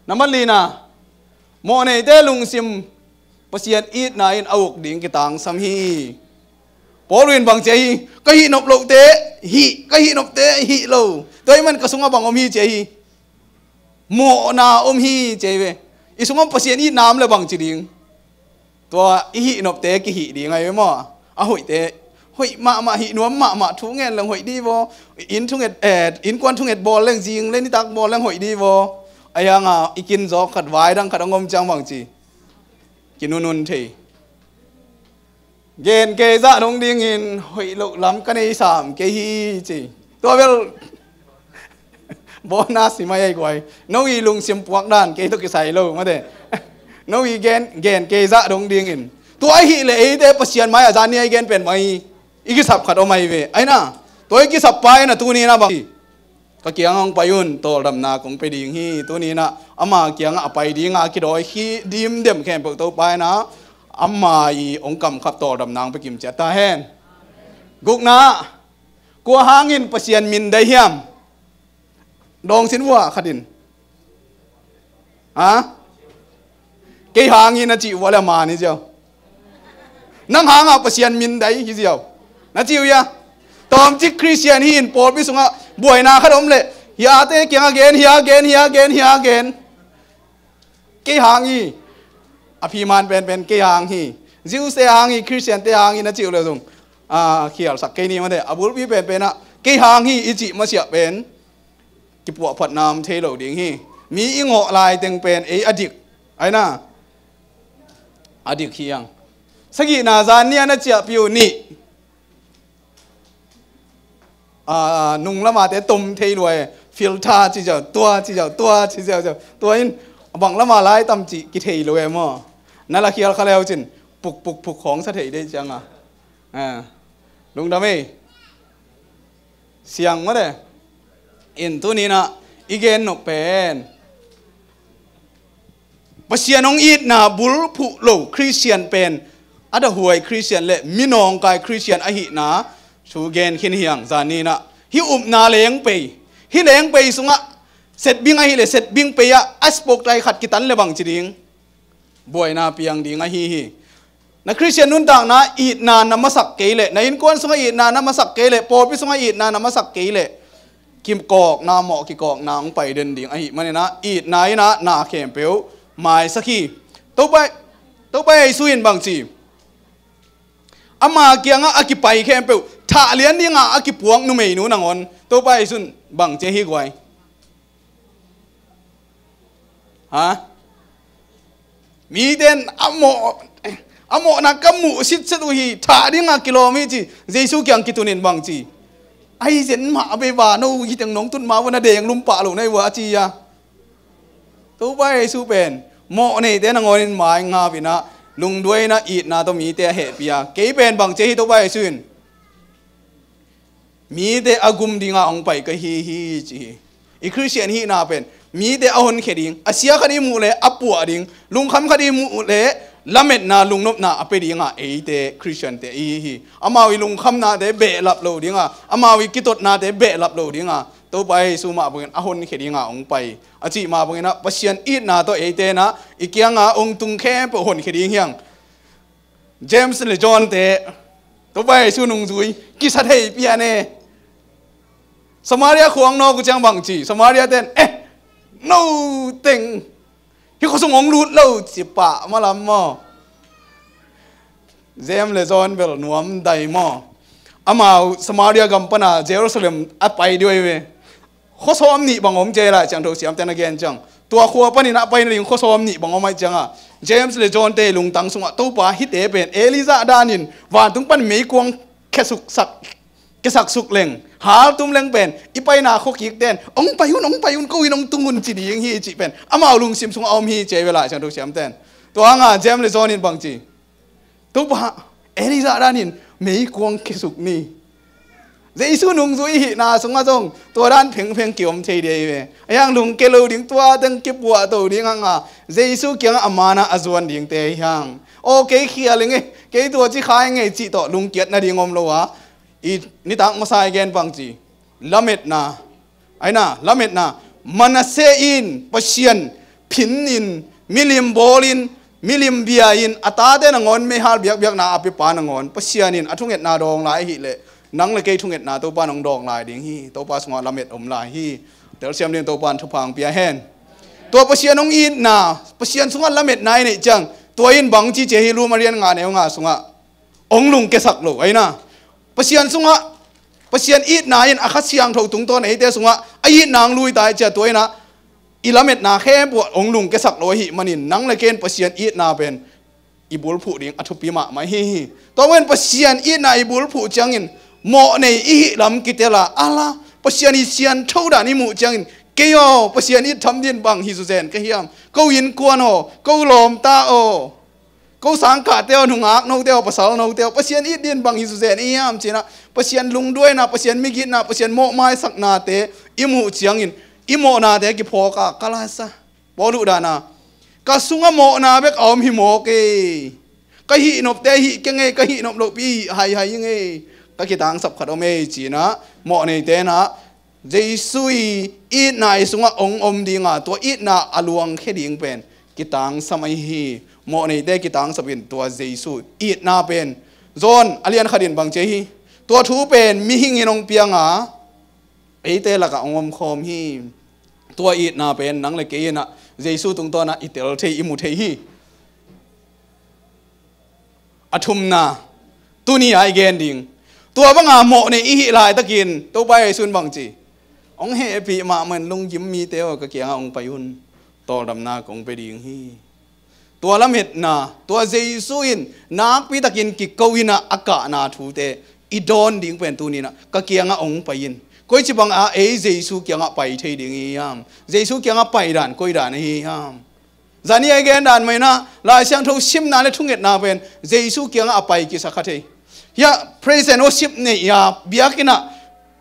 Nambat lina, mawhneite lungsim Pasian itna in a uk ding kitangsam hi. Paul in bang ci ahi? Ka hih nop lohte hih, ka hih nopte hih lo. Tua ahih man ka sungah bang om hi ci ahi? Mawhna om hi ci ahi ve. I sungah Pasian itna om le bang ci ding? Tua i hih nopte kihih ding ahi ve maw? A hoihte, hoih mahmah, hih nuam mahmah, thu ngen leng hoih di vaw. Inn thunget, eh, innkuan thunget bawl leng, zing le nitak bawl leng hoih di vaw. Ahi hanga i kin zawk khat, vai dang khat a ngom ciang bang ci? Kinunun thei. Gen kei zah dong dingin hoih loh lam ka nei sam kei hi ci. Tua bel bonus hi mai ei guai. No i lungsim puak dan kei tawh kisai lo mate. No i gen, gen kei zah dong dingin. Tua ahih leh eite Pasian mai-ah zan ni a i gen pen mai. I kisap khat om ahi ve. Aina, tua i kisap pa in a tuni in a bang hi. Ka kiangah hong pai un, tawldamna kong pia ding hi. Tuni in ah ama kiangah a pai dingah a kidawi hi dimdem khempeuh Topa in ah ama i hong kamkhap tawldamna hong pia kim ciat ta hen. Gukna, kua hangin Pasian min dai hiam? Dawng sin vua khat in. Ha? Kei hang hi na cih uh a le man hi ziau. Nang hangah Pasian min dai hi ziau. Na cih uh ia. Tawmcik Khristian hi in pawlpi sungah buaina khat om leh hiate kiangah gen, hia gen, hia gen, hia gen. Kei hang hi. A phiman penpen kei hang hi. Jews te hang hi, Khristian te hang hi na cih uh le zong a khialsak kei ni mate. A bulpi penpen ah kei hang hi i cih masiah pen kipuahphatna om thei lo ding hi. Mi i ngawh laiteng pen ei a dik. Aina, a dik hi ang. Sagihna zan ni a na ciahpih uh nih. A, nung lamate tom thei lua e. Filter ci ziau, tua ci ziau, tua ci ziau ziau. Tua in a bang lama lai tam cih kithei lo e maw. Na la khial kha leu cin puk puk puk khawng sa thei dei cianga. A, lungdam ei. Siang mate. In tuni in ah i gen nop pen Pasian hong itna bulphuh lo Khristian pen a dahuai Khristian le minawngkai Khristian ahihna thu gen khin hi ang. Zan ni in ah hih upna lengpei, hih lengpei sungah setbing ahih leh setbing pei ah a spoktai khat kitan le bang ci ding. Buaina piang ding ahi hi. Na Khristian nuntakna itna na masak kei leh, na innkuan sungah itna na masak kei leh, pawlpi sungah itna na masak kei leh, kikawkna mawh kikawkna hong pai den ding ahih manin ah itna in ah na khempeuh maisak hi. Topa, Topa Jesu in bang ci? Ama kiangah a kipai khempeuh thah lian dingah a kipuak numeinu nangawn Topa Jesu in bang ci hi guai? Ha? Mite in a mawh, a mawhna ka muh sitset uh hi, thah dingah kilawm hi ci. Jesu kiang kitun in bang ci? Ai zen mah a bei va, no hi teng nong tun ma vua na deng lum pah lo na hi vua a ci a. Topa Jesu pen mawh neite nangawn in mai ngap in ah lungduai in ah itna tawh mite a hehpih a. Kei pen bang ci hi Topa Jesu in? Mite a gum dingah hong pai ka hi hi ci hi. I Khristian hihna pen mite a honkhia ding, a sia khat i muh leh a puah ding, lungkham khat i muh leh lametna lungnopna a pia dingah eite Khristiante i hi hi. Amau i lungkhamnate behlap lo dingah, amau i kitotnate behlap lo dingah Topa Jesu mah bangin a honkhia dingah hong pai a cih mah bangin ah Pasian itna tawh eite in ah i kiangah hong tung khempeuh honkhia ding hi ang. James le John te Topa Jesu nungzui kisa thei pian e. Samaria khuang nawk uh ciang bang ci? Samaria ten, eh, no teng hih khuasung hong lut lo ci pah malam maw? James le John bel nuam dai maw? Amau Samaria gam pana Jerusalem a pai dih uh hi ve. Khuasawm nih bang om ci a, Lai Siangtho siamte na gen ciang. Tua khua panin a pai nading khuasawm nih bang om ahih cianga James le John te lungtang sungah Topa hihte pen Elijah danin vantung pan meikuang khesuksak, kesaksuk leng, haltum leng pen i paina khuakik ten hong pai un, hong pai un, ko in hong tung un ci ding hi cih pen amau lungsim sungah a om hi ci a hi ve Lai Siangtho siamten. Tua hanga James le John in bang ci? Topa, Elijah danin meikuang kisuk ni. Jesu nungzui hihna sungah zong tua dan phengpheng kiom thei ding hi ve. A hiang lungke lo ding, tua teng kipuahto ding hanga Jesu kiangah a manah a zuan dingte hi hang. Aw kei khial ing e, kei tua ci kha ing e cih tawh lungkiat nading om lo a. I nitak masa i gen bang ci? Lametna. Aina, lametna. Manasseh in Pasian phinin, milim bawlin, milim bia-in, a tate nangawn meihal biakbiakna a piapa nangawn Pasian in a thungetna dawng lai ahih leh nang le kei thungetna Topa in hong dawng lai ding hi. Topa sungah lamet om lai hi. Telsiam ding Topa in thupha hong pia hen. Tua Pasian hong itna, Pasian sungah lametna i neih ciang tua in bang ci ci a hi? Rom a lian nga neu nga sungah hong lungkiasak lo, aina. Pasian sungah, Pasian itna in a Kha Siangtho tungtawn eite sungah a itna hong lui ta i ci a, tua in ah i lametna khempeuh hong lungkiasak lo ahih manin nang le kei in Pasian itna pen i bulphuh ding a thupi mahmah hi hi. Tua man Pasian itna i bulphuh ciangin mawhnei i hih lam kitel a, ala Pasian i siangtho dan i muh ciangin, kei aw Pasian it tham din bang hi zuzen ka hiam? Ko innkuan aw, ko lawmta aw, ko sangkahte aw, nungak note aw, pasal note aw, Pasian it din bang hi zuzen i hiam cinah, Pasian lungduaina, Pasian migitna, Pasian mawhmaisaknate i muh ciangin i mawhnate kiphawk a, ka laisa Paul uh dana, ka sungah mawhna bek a om hi mawk e. Ka hihnopte hih keng e, ka hihnop lohpi hih haihai ing e. Ka kitangsap khat om e cinah, mawhneite inah Jesu i itna i sungah hong om dinga, tua itna a luangkhia ding pen kitangsam ahi hi. Mawhneite kitangsap in tua Jesu itna pen, John a lian khatin bang ci hi, tua thu pen mihing in hong pianga eite lakah hong omkhawm hi. Tua itna pen nang le kei inah Jesu tungtawnah i tel thei, i mu thei hi. A thumna, tuni a i gen ding, tua banga mawhnei i hih laitakin Topa Jesu in bang ci? Hong hehpih mahmah in, lunggim mite aw, ka kiangah hong pai un, tawldamna kong pia ding hi. Tua lametna, tua Jesu in nakpitakin kiko inah a kahna thute i dawn ding pen tuni inah ka kiangah hong pai in. Koici banga ei Jesu kiangah pai thei ding i hiam? Jesu kiangah pai dan koi dan ahi hiam? Zani a i gen dan mah inah Lai Siangtho simna le thungetna pen Jesu kiangah a pai kisa kha thei. Hiah praise and worship nei a, biakinn ah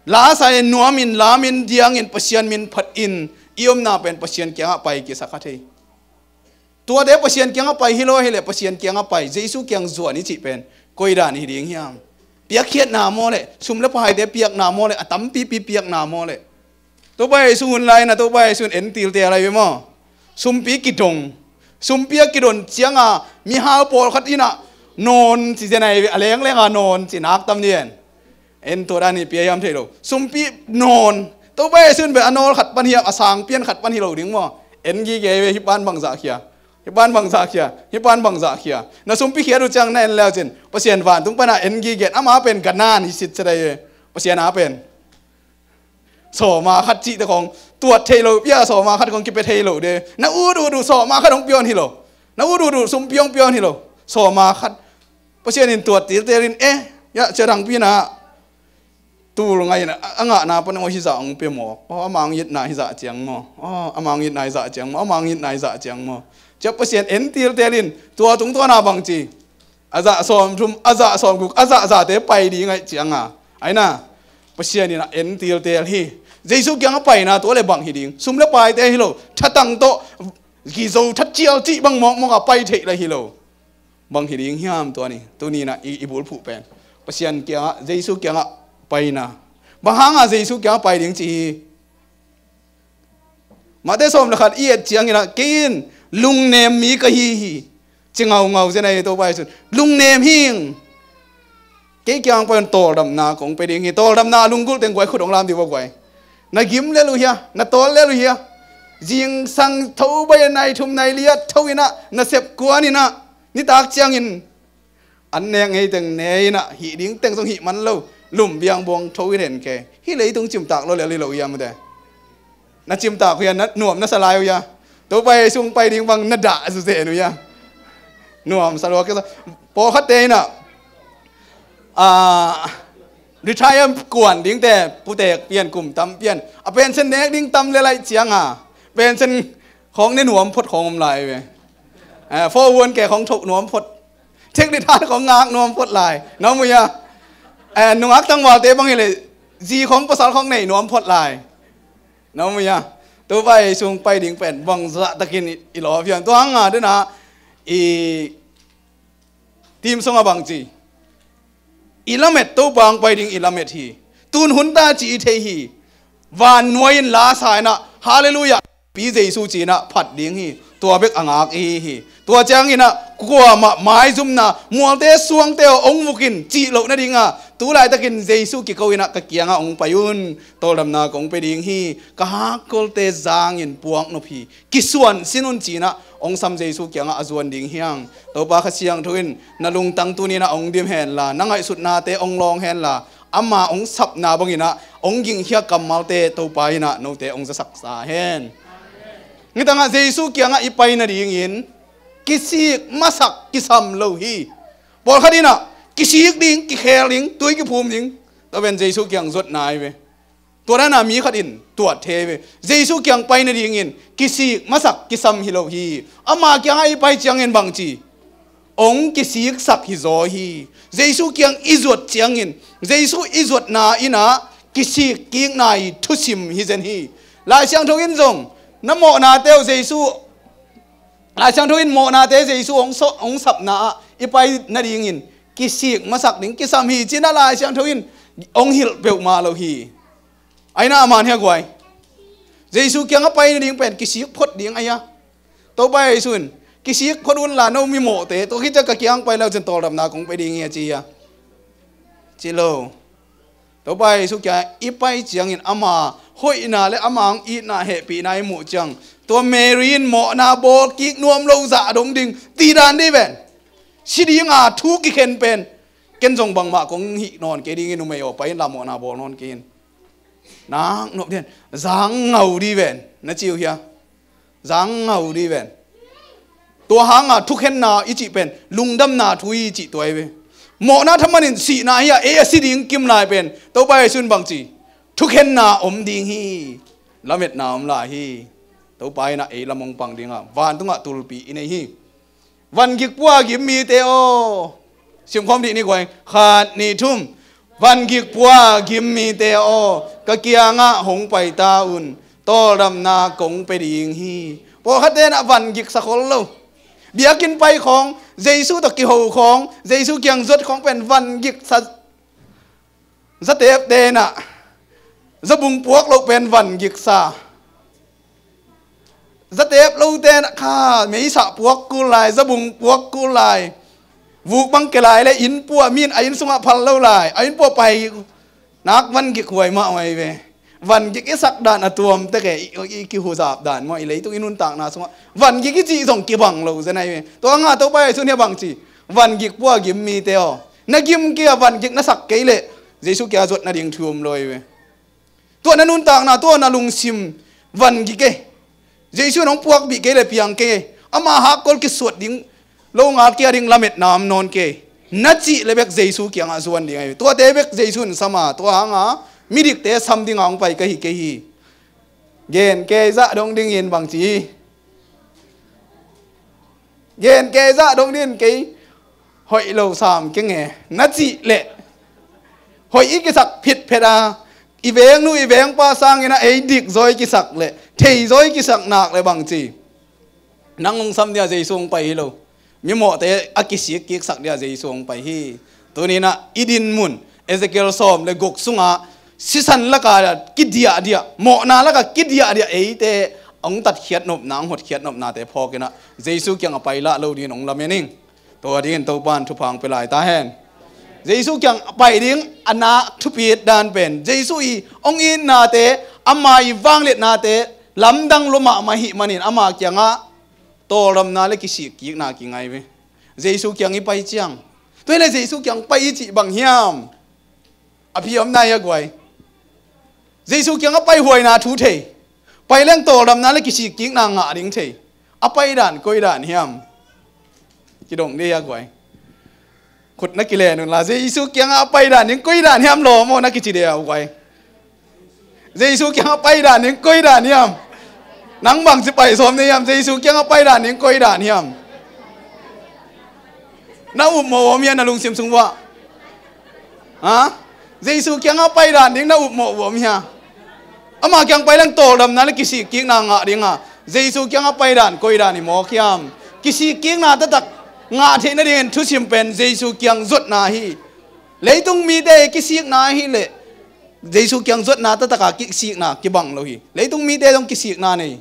lasa in, nuamin lamin, diangin, Pasian min phatin i omna pen Pasian kiangah pai kisa kha thei. Tuate Pasian kiangah pai hi lo ahileh, Pasian kiangah pai, Jesu kiang zuan i cih pen koi dan hi ding hiam? Piakkhiatna maw le, sum le paite piakna maw le, a tampipi piakna maw le? Topa Jesu hun lai inah Topa Jesu in en tiltel lai ve maw? Sumpi kidong. Sumpi a kidon cianga mihau pawlkhat inah nawn ci zen ai ve, a lenglenga nawn ci nak tam ding. En tua dan hi, pia hiam thei lo. Sumpi nawn. Topa Jesu in bel a nawl khat pan hiam, a sang pian khat pan hi lo ding maw? En gige ve, hih pan bangzah khia, hih pan bangzah khia, hih pan bangzah khia. Na sumpi khiat uh ciang na en leu cin Pasian vantung pana en gige, ama pen ganan hi sit sadai ve. Pasian a pen sawma khat cihte khong tuat thei lo, pia sawma khat khong kipia thei lo de. Na ut ut uh sawma khat hong piawn hi lo. Na ut ut uh sumpi hong piawn hi lo. Sawma khat. Pasian in tuat tiltel in, eh, ya, cia dangpi na tul ngai na, a ngahna pan aw hizah hong pia maw? Aw, amang itna hizah ciang maw? Aw, amang itna hizah ciang maw? Amang itna hizah ciang maw? Cia Pasian en tiltel in, tua tungtawna bang ci? A zah sawmthum, a zah sawmguk, a zah zate pai ding aih cianga, aina Pasian inah en tiltel hi. Jesu kiangah paina tua le bang hi ding? Sum le paite hi lo, thatang tawh gizo thatcial cih bang mawkmawk a pai theih le hi lo. Bang hi ding hiam tua ni? Tuni inah i, i bulphuh pen Pasian kiangah, Jesu kiangah paina. Bang hanga Jesu kiangah pai ding ci hi? Mate sawm le khat i et cianginah, kei in lungnem mi ka hi hi, ci ngaungau zen ahi. Topa Jesu in, lungnem hing. Kei kiang pan tawldamna kong pe ding hi. Tawldamna a lunggulh teng guai, khut hong lam dih vo guai. Na gim lel uh hia? Na tawl lel uh hia? Zingsang tho bai a nai thum nai liat tho inah, na sep kuan inah, nitak ciangin an nek ngei teng ne inah, hih ding teng zong hih man lo, lum biang buang tho in hen ke. Hih leitung cimtak lo lel hi lo hiam ute? Na cimtak uh hia? Na nuam na sa lai uh hia? Topa Jesu hong pai ding bang na dah zuzen uh hia? Nuam sa lua kei sa. Pawlkhatte inah, ah, retire kuan dingte putek pian, kum tam pian, a pension nek ding tam le laih cianga pension khawng ne nuam phot khawng om lai ve. Eh, four oh one K khawng thoh nuam phot. Thek ni than khawng ngak nuam phot lai. Na mu hia? Eh, nungak tangvalte bang hileh zi khawng pasal khawng nei nuam phot lai. Na mu hia? Topa Jesu hong pai ding pen bangzah takin i, i lawp hiam? Tua hanga dena i team song a bang ci? I lamet, Topa hong pai ding i lamet hi. Tun hun ta ci i thei hi. Van nuai in la sa inah, Halleluiah, pi Jesu ci inah phat ding hi. Tua bek a ngak i hi hi. Tua cianginah kuamah maizumna, mualte suangte aw hong vuk in cih loh nadinga, tu laitakin Jesu kiko inah ka kiangah hong pai un, tawldamna kong pe ding hi. Ka hakkolte zangin puaknop hi. Kisuan sin un ci inah hong sam Jesu kiangah a zuan ding hiang. Topa Kha Siangtho in na lungtang tuni inah hong dim henla, na ngaihsutnate hong lawng henla, ama hong sapna bang inah hong gingkhia kammalte Topa inah note hong zasaksa hen. Nitangah Jesu kiangah i pai nadingin kisik masak kisam lo hi. Pawlkhat in ah kisik ding, kikhel ding, tui kiphum ding, tua pen Jesu kiang zuatna hi ve. Tua dan a mi khat in tuat thei ve. Jesu kiang pai nadingin kisik masak kisam hi lo hi. Ama kiangah i pai ciangin bangci, hong kisiksak hi zaw hi. Jesu kiang i zuat ciangin, Jesu i zuatna in ah kisik kikna i thusim hi zen hi. Lai Siangtho in zong na mawhnate uh Jesu, Lai Siangtho in mawhnate Jesu hong, so, hong sapna ah i pai nadingin kisik masak ding kisam hi ci-in ah Lai Siangtho in hong hilh peuhmah lo hi. Ahi na, a man hi a guai. Jesu kiangah pai nading pen kisik phot ding ahi a. Topa Jesu in, kisik phot unla no mi mawhte, tua khit ciang ka kiang pai le uh cin tawldamna kong pia ding hi a ci hi a. Ci lo. Topa Jesu kiangah i pai ciangin ama hoihna le ama hong itna hehpihna i muh ciang, tua Mary in mawhna bawl kik nuam lo zah dong ding ti dan dih ven. Si dinga thu kikhen pen, ken zong bangmah kong hih nawn kei ding hi, numei aw, pai inla mawhna bawl nawn kei in. Nak nop den, zang ngau dih ven, na ci uh hia? Zang ngau dih ven. Tua hanga thukhenna i cih pen lungdamna thu hi cih tua hi ve. Mawhna thaman in sihna hi a, ei a si ding kim lai pen Topa Jesu in bangci, thukhenna om ding hi. Lametna om lai hi. Topa in ah ei lam hong pang dinga vantungah tulpi i nei hi. Vangik pua gim mite aw. Simkhawm dih ni guai. Khat, nih, thum. Vangik pua gim mite aw, ka kiangah hong pai ta un. Tawldamna kong pia ding hi. Pawlkhatte in ah vangik sa khol lo. Biakinn pai khawng, Jesu tawh kiho khawng, Jesu kiang zuat khawng pen vangik sa. Zatepte in ah zabung puak loh pen vangik sa. Zatep lote in ah kha meisa puak kul lai, zabung puak kul lai. Vuk bang ke lai le inn pua, mi in a inn sungah phal lo lai, a inn pua pai nak vangik huai mah huai ve. Vangik i sak dan a tuam tek e, i, i kihuzap dan maw, i leitung i nuntakna sungah vangik i cih zong kibang lo zen ahi ve. Tua nga Topa Jesu in hia bangci, vangik pua gim mite aw, na gim kei a vangik na sak kei leh Jesu kiang zuat nading thu om lo hi ve. Tua na nuntakna, tua na lungsim vangik e. Jesu in hong puakpih kei le piang kei e. Ama hakkol kisuat ding lo ngal kei a ding lametna om nawn kei, na cih le bek Jesu kiangah zuan ding ahi. Tuate bek Jesu in sam a, tua hanga midikte sam dinga hong pai ka hi kei hi. Gen kei zah dong dingin bangci, gen kei zah dong dingin kei hoih lo sam keng e, na cih leh hoih i kisak phitphet a, i vengnu i vengpa sangin a ei dik zaw i kisak leh, thei zaw i kisak nak le bangci, nang hong sam dia Jesu hong pai hi lo. Mimawhte a kisik kiksak dia Jesu hong pai hi. Tuni in ah i din mun Ezekiel sawm le guk sungah sisan laka kidiahdiah, mawhna laka kidiahdiah eite hong tatkhiat nopna, hong hotkhiat nopnate phawk in ah Jesu kiang a pai lah lo dingin hong lamen ing. Tua dingin Topa in thupha hong pia lai ta hen. Jesu kiang a pai ding a nak thupit dan pen Jesu i hong itnate, ama i vangliatnate lamdang lua mahmah ahih manin ama kiangah tawldamna le kisikkikna kingai ve. Jesu kiang i pai ciang, tua hi le Jesu kiang pai i cih bang hiam? A phi om nai a guai. Jesu kiangah paihuaina thu thei. Pai leng tawldamna le kisikkikna ngah ding thei. A pai dan koi dan hiam? Kidong dih a guai. Khut na kilen unla, Jesu kiangah a pai dan ding koi dan hiam lawm aw na kici dih a guai. Jesu kiangah pai dan ding koi dan hiam? Nang bangci pai sawm na hiam? Jesu kiangah pai dan ding koi dan hiam? Na upmawh uh om hia na lungsim sung uah? Ha? Jesu kiangah pai dan ding na upmawh uh om hia? Ama kiang pai leng tawldamna le kisikkikna ngah dinga Jesu kiangah pai dan koi dan i mawk hiam? Kisikkikna taktak ngah theih nadingin thusim pen Jesu kiang zuatna hi. Leitung mite kisikna hi leh Jesu kiang zuatna taktaka kisikna kibang lo hi. Leitung mite zong kisikna nei.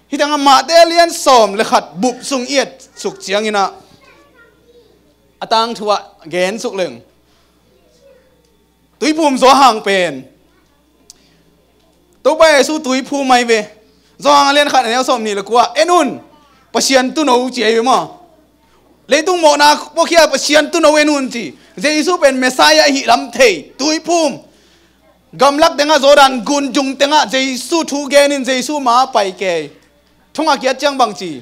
Hih tengah Mate lian sawm le khat bup sung i et suk ciangin ah a tangthu ah gen suk leng. Tuiphum Johan pen Topa Jesu tuiphum ahi ve. Johan a lian khat a neu sawm nih le kua en un. Pasian tuuno ci ahi ve maw. Leitung mawhna puakhia Pasian tuuno en un ci. Jesu pen Messiah ahih lam thei tuiphum. Gamlak tengah Jordan gunjung tengah Jesu thu genin Jesu ma pai kei. Thunga kiat ciang bangci.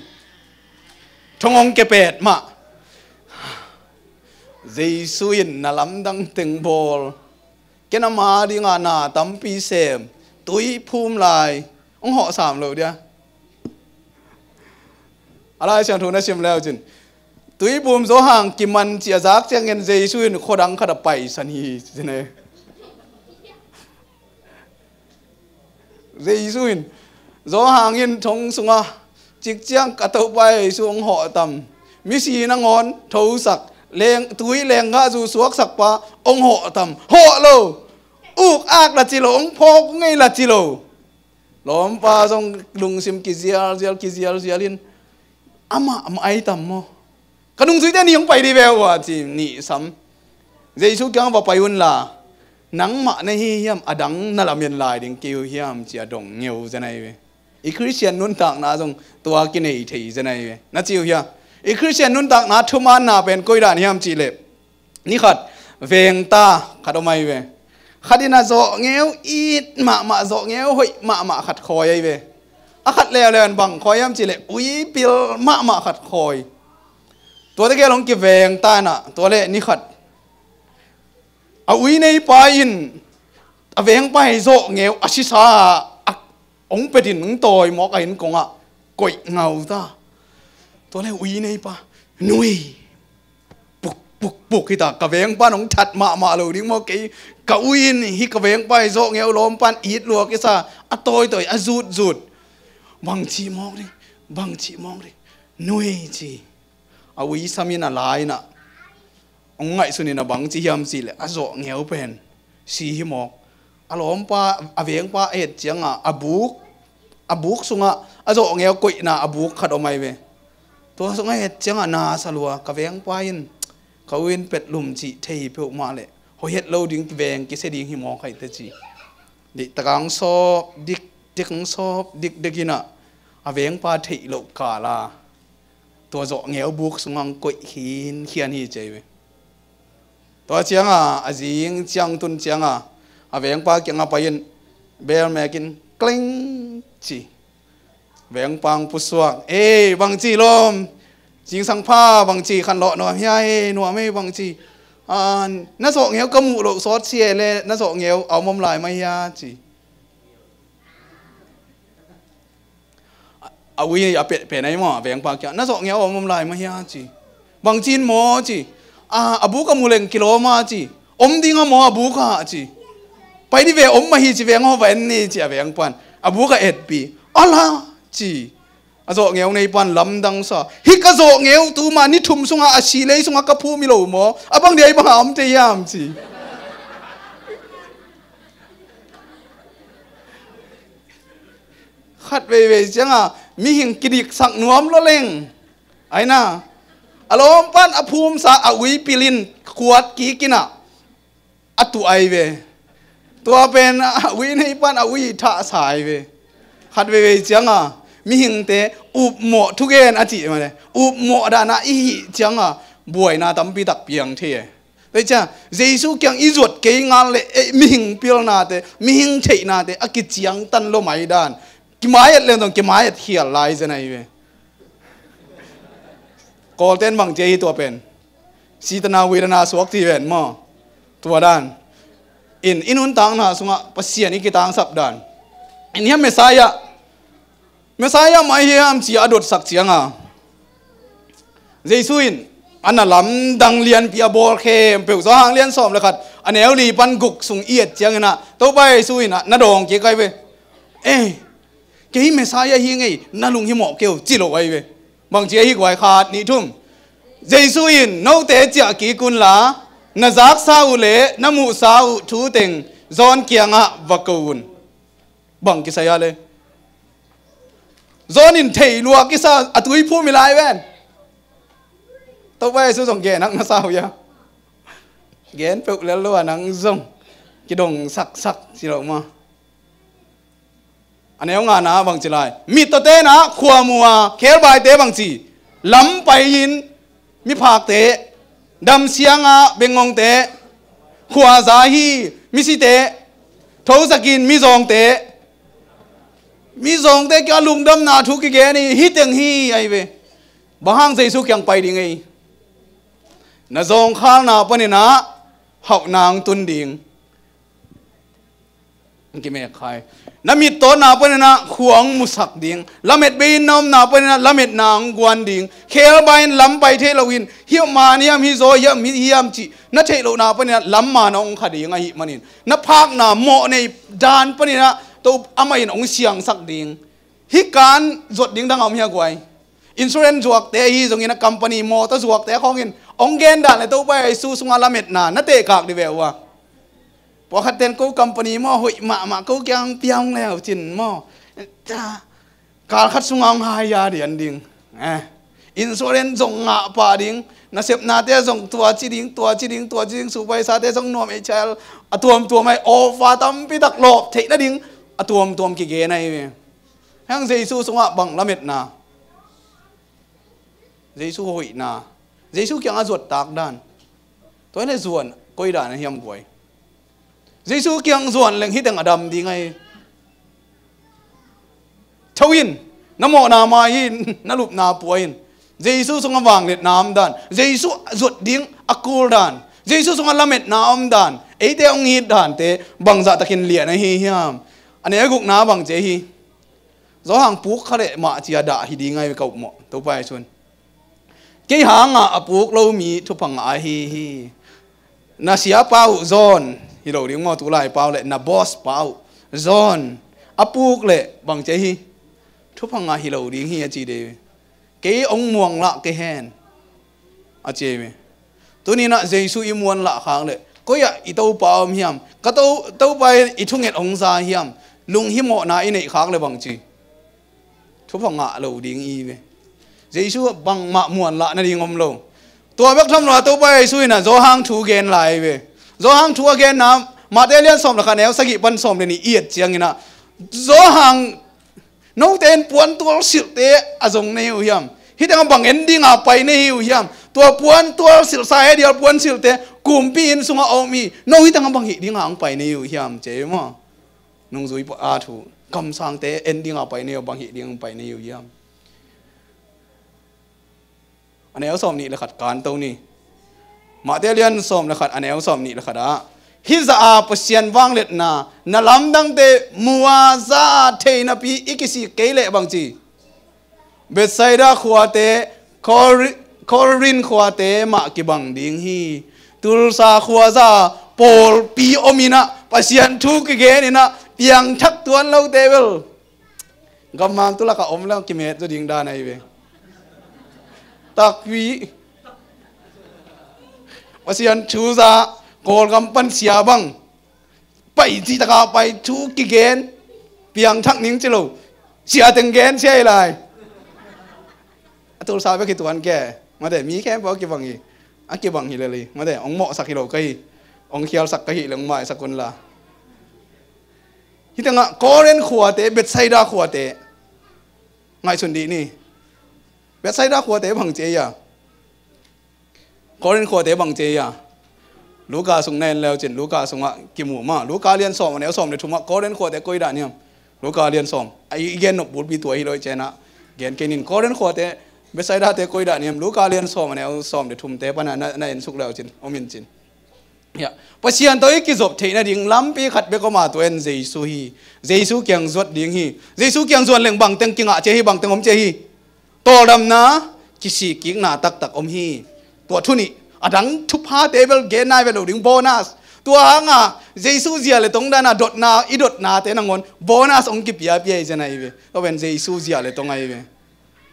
Thong hong kepet mah. Jesu in na lamdang teng bawl. Ken ama dinga na tampi sem. Tui phum lai. Hong hawh sam lo dia. A Lai Siangtho na sim leu cin. Tui phum Johan kiman ci a zak ciangin Jesu in khuadang khat a paisan hi ci ne. Jesu in, Johan in thong sungah, cik ciang ka Topa Jesu hong hawh tam. Misi nangawn thosak, leng, tui lenggah zu suaksak pa hong hawh tam. Hawh lo. Uk ak la ci lo, hong phawk ngei la ci lo. Lawmpa zong lungsim kizialzial, kizialzial in, amah mah ai tam maw? Ka nungzuite nih hong pai dih ve uh a ci nih sam. Jesu kiang va pai unla, nangmah na hi hiam, a dang na lamen lai ding kei uh hiam ci a dong ngeu zen ahi ve. I Khristian nuntakna zong tua kinei thei zen ahi ve. Na ci uh hia? I Khristian nuntakna thumaanna pen koi dan hiam cih leh, ni khat vengta khat om ahi ve. Khat in a zawh ngeu it mahmah, zawh ngeu hoih mahmah khat khawi ahi ve. A khat leuleu in bang khawi hiam cih leh uipil mahmah khat khawi. Tuate gel hong kivengta in ah, tua leh ni khat a ui neipa in a vengpa hi zawh ngeu a sisa a hong petin hong tawi mawk a inn kongah koih ngau ta. Tua leh ui neipa, nui, puk puk puk hita, ka vengpan hong that mahmah lo ding maw, kei ka ui in hi ka vengpa hi zawh ngeu lawmpan it lua kisa a tawitawi a zutzut. Bangci mawk ding, bangci mawk ding, nui ci. A ui sam in a la in ah hong ngaihsun in a bangci hiam cih leh a zawh ngeu pen si hi mawk. A lawmpa, a vengpa a et cianga a buk, a buk sungah a zawh ngeu koihna a buk khat om ahi ve. Tua sungah a et cianga na sa lua, ka vengpa in ka ui in pet lum cih thei peuhmah leh hoih het lo ding, veng kisia ding hi mawk ahi teh ci. Dih taka hong sawp dikdik, hong sawp dikdik in ah a vengpa theih loh kala tua zawh ngeu buk sungah hong koih khinkhian hi ci ahi ve. Tua cianga a zing ciang tun cianga a vengpa kiangah pai in bel mekin kling ci. Vengpa hong pusuak, ei, bangci lawm, zingsang pha bangci khanlawh nuam hia, ei, nuam ei, bangci, a, na zawh ngeu ka muh loh sawt sia leh na zawh ngeu a om om lai mah hia ci. A, a ui a peh, peh nai maw, a vengpa kiang, na zawh ngeu a om om lai mah hia ci. Bangci in maw ci. A, a buk a mu leng kilawm a ci. Om ding a maw a buk ah ci. Pai dih ve, om mah hi ci, veng aw va en ni ci a vengpan. A buk a etpih. A la ci. A zawh ngeu neipan lamdang sa. Hi ka zawh ngeu tuma ni thum sungah a si lei sungah ka phum hi lo maw? A bang dia i bang a om te hiam ci. Khat veivei cianga mihing kidiksak nuam lua leng. Aina, a lawmpan a phumsa a uipil in kuat kik in ah a tuh ahi ve. Tua pen a ui neipan a ui thahsa ahi ve. Khat veivei cianga mihingte upmawh thugen a cih mah le, upmawh dana i hih cianga buaina tampi tak piang thei e. Tua hi ciang Jesu kiang i zuat kei ngal le, eh, mihing pilnate, mihing theihnate a kiciangtan lua mai dan. Kimai-et leng zong kimai-et khial lai zen ahi ve. Kawlten bang ci ahi tua pen. Sitana huitana suak ci ven maw. Tua dan. In, i nuntakna sungah Pasian i kitangsap dan. In hiam Messiah. Messiah mah hiam ci a dotsak cianga Jesu in a na lamdang lianpi a bawl khempeuh, Johan lian sawm le khat a neu li pan guk sung i et ciangin ah Topa Jesu in ah na dawng kik ahi ve. Eh, kei Messiah hi ngei, na lunghimawh kei uh ci lo ahi ve. Bang ci ahi guai, khat nih thum. Jesu in note ciah kik unla na zaksa uh le na muhsa uh thu teng John kiangah va ko un. Bang kisai a le. John in thei lua kisa a tuiphum i lai ven. Topa Jesu zong gen hak na sa uh ia. Gen peuh lel lo a nang zong kidong saksak si lo ma. A neu ngana bang ci lai. Mittawte na khua mu a khelbaite bang ci. Lam pai in miphakte, damsianga bengngongte, khuaza hi, misite, thosakin mizawngte, mizawngte kia lungdamna thu kigen hi, hiteng hi ahi ve. Bang hang Jesu kiang pai ding ei? Na zawngkhalna paninah hauhna hong tun ding. Kimek khai. Na mittawtna paninah khua hong musak ding. Lamet bei-in na omna paninah lametna hong guan ding. Khebai-in lam pai theih loin, hiah man hiam, hih zaw hiam, hih hiam cih na theih lohna paninah lam man hong kha ding ahih manin, na phakna mawh nei dan paninah to amah in hong siangsak ding. Hih kan zuat ding dang a om hia guai? Insurance zuakte ahi zongin, a company mawtaw zuakte khawngin hong gen dan le Topa Jesu sungah lametna na tehkak dih ve uh a. Pawlkhatte in ko company maw hoih mahmah, ko kiang piang leu cin maw, kalkhat sungah hong hai a dian ding. Eh, insurance zong ngah pah ding, nasepnate zong tuaci ding, tuaci ding, tuaci ding, supaisate zong nuam ei cial, a tuamtuam ai, offer tampi tak lawp theih nading a tuamtuam kigen ahi ve. Hang Jesu sungah bang lametna? Jesu hoihna. Jesu kiangah zuat tak dan. Tua hi le zuan koi dan a hiam guai? Jesu kiang zuan leng hih teng a dam ding ahi. Tho in, na mawhna mai in, na lupna pua in. Jesu sungah vangliatna om dan, Jesu zuat ding a kul dan, Jesu sungah lametna om dan, eite hong it dante bangzah takin lian ahi hiam? A neu gukna bang ci ahi. Zawhang puk kha leh mah cia dah hi ding ahi ka upmawh, Topa Jesu in. Kei hangah a puk lo mi thupha ngah ahi hi. Na siapa uh John hi lo ding maw, tulai pa uh le na boss pa uh John a puk leh bang ci ahi? Thupha ngah hi lo ding hi a ci dei ve. Kei hong muanglah kei hen a ci ahi ve. Tuninah Jesu i muanlah khak leh koi-ah i Topa om hiam? Ka to, Topa in i thunget hong za hiam? Lunghimawhna i neih khak leh bang ci? Thupha ngah lo ding i ve. Jesu bangmah muanlah nading om lo. Tua bek tham lo a Topa Jesu inah Zawhang thu gen lai ve. Zawhang thu a genna Matthai lian sawm le khat neu sagih pan sawm le nih i et cianginah Zawhang, note in puantual silhte a zong na hi uh hiam? Hih tengah bang en dinga pai na hi uh hiam? Tua puantual silh sa, he dial puan silhte kumpi inn sungah a om hi. No hih tengah bang hih dinga hong pai na hi uh hiam ci ahi maw? Nungzui a thu, kamsangte en dinga pai na hi uh, bang hih ding hong pai na hi uh hiam? A neu sawm nih le khat kanto ni. Matthai lian sawm le khat, a neu sawm nih le khat ah, hih zah a Pasian vangliatna na lamdangte mu a za a thei napi i kisik kei leh bang ci? Bethsaida khuate, Kor-, Korin khuate mah kibang ding hi. Tulsa khua za pawlpi om inah Pasian thu kigen inah piangthak tuan lote bel gammang tulakah om leng kimet zaw ding dan ahi ve. Takpi Pasian thu za Kawlgam pan sia bang pai cih takah pai thu kigen piangthak ning ci lo. Sia teng gen sia hi lai. A tulsa bek hi tuan ke. Mate, mi khempeuh a kibang hi. A kibang hi lel hi. Mate, hong mawhsak hi lo ka hi. Hong khialsak ka hi leh hong maisak un la. Hih tengah Korin khuate, Bethsaida khuate ngaihsun dih ni. Bethsaida khuate bang ci ahi a? Korin khuate bang ci ahi a? Luka sung na en leu cin, Luka sungah kimu mah. Luka lian sawm a neu sawm le thumah Korin khuate koi dan hiam? Luka lian sawm. A i gen nop bulpi tua hi lo i cianah gen kei nin. Korin khuate, Bethsaidate koi dan hiam? Luka lian sawm a neu sawm le thumte panah na, na en suk leu cin, om in cin. Hiah Pasian tawh i kizop theih nading lampi khat bek om a, tua in Jesu hi. Jesu kiang zuat ding hi. Jesu kiang zuan leng bangteng kingah ci ahi, bangteng om ci ahi? Tawldamna, kisikkikna taktak om hi. Tua thu nih, a dang thuphate bel gen nai ve lo ding, bonus. Tua hanga Jesu zia le tong dana dotna, i dotnate nangawn bonus hong kipiapia i zen ahi ve. Tua pen Jesu zia le tong ahi ve.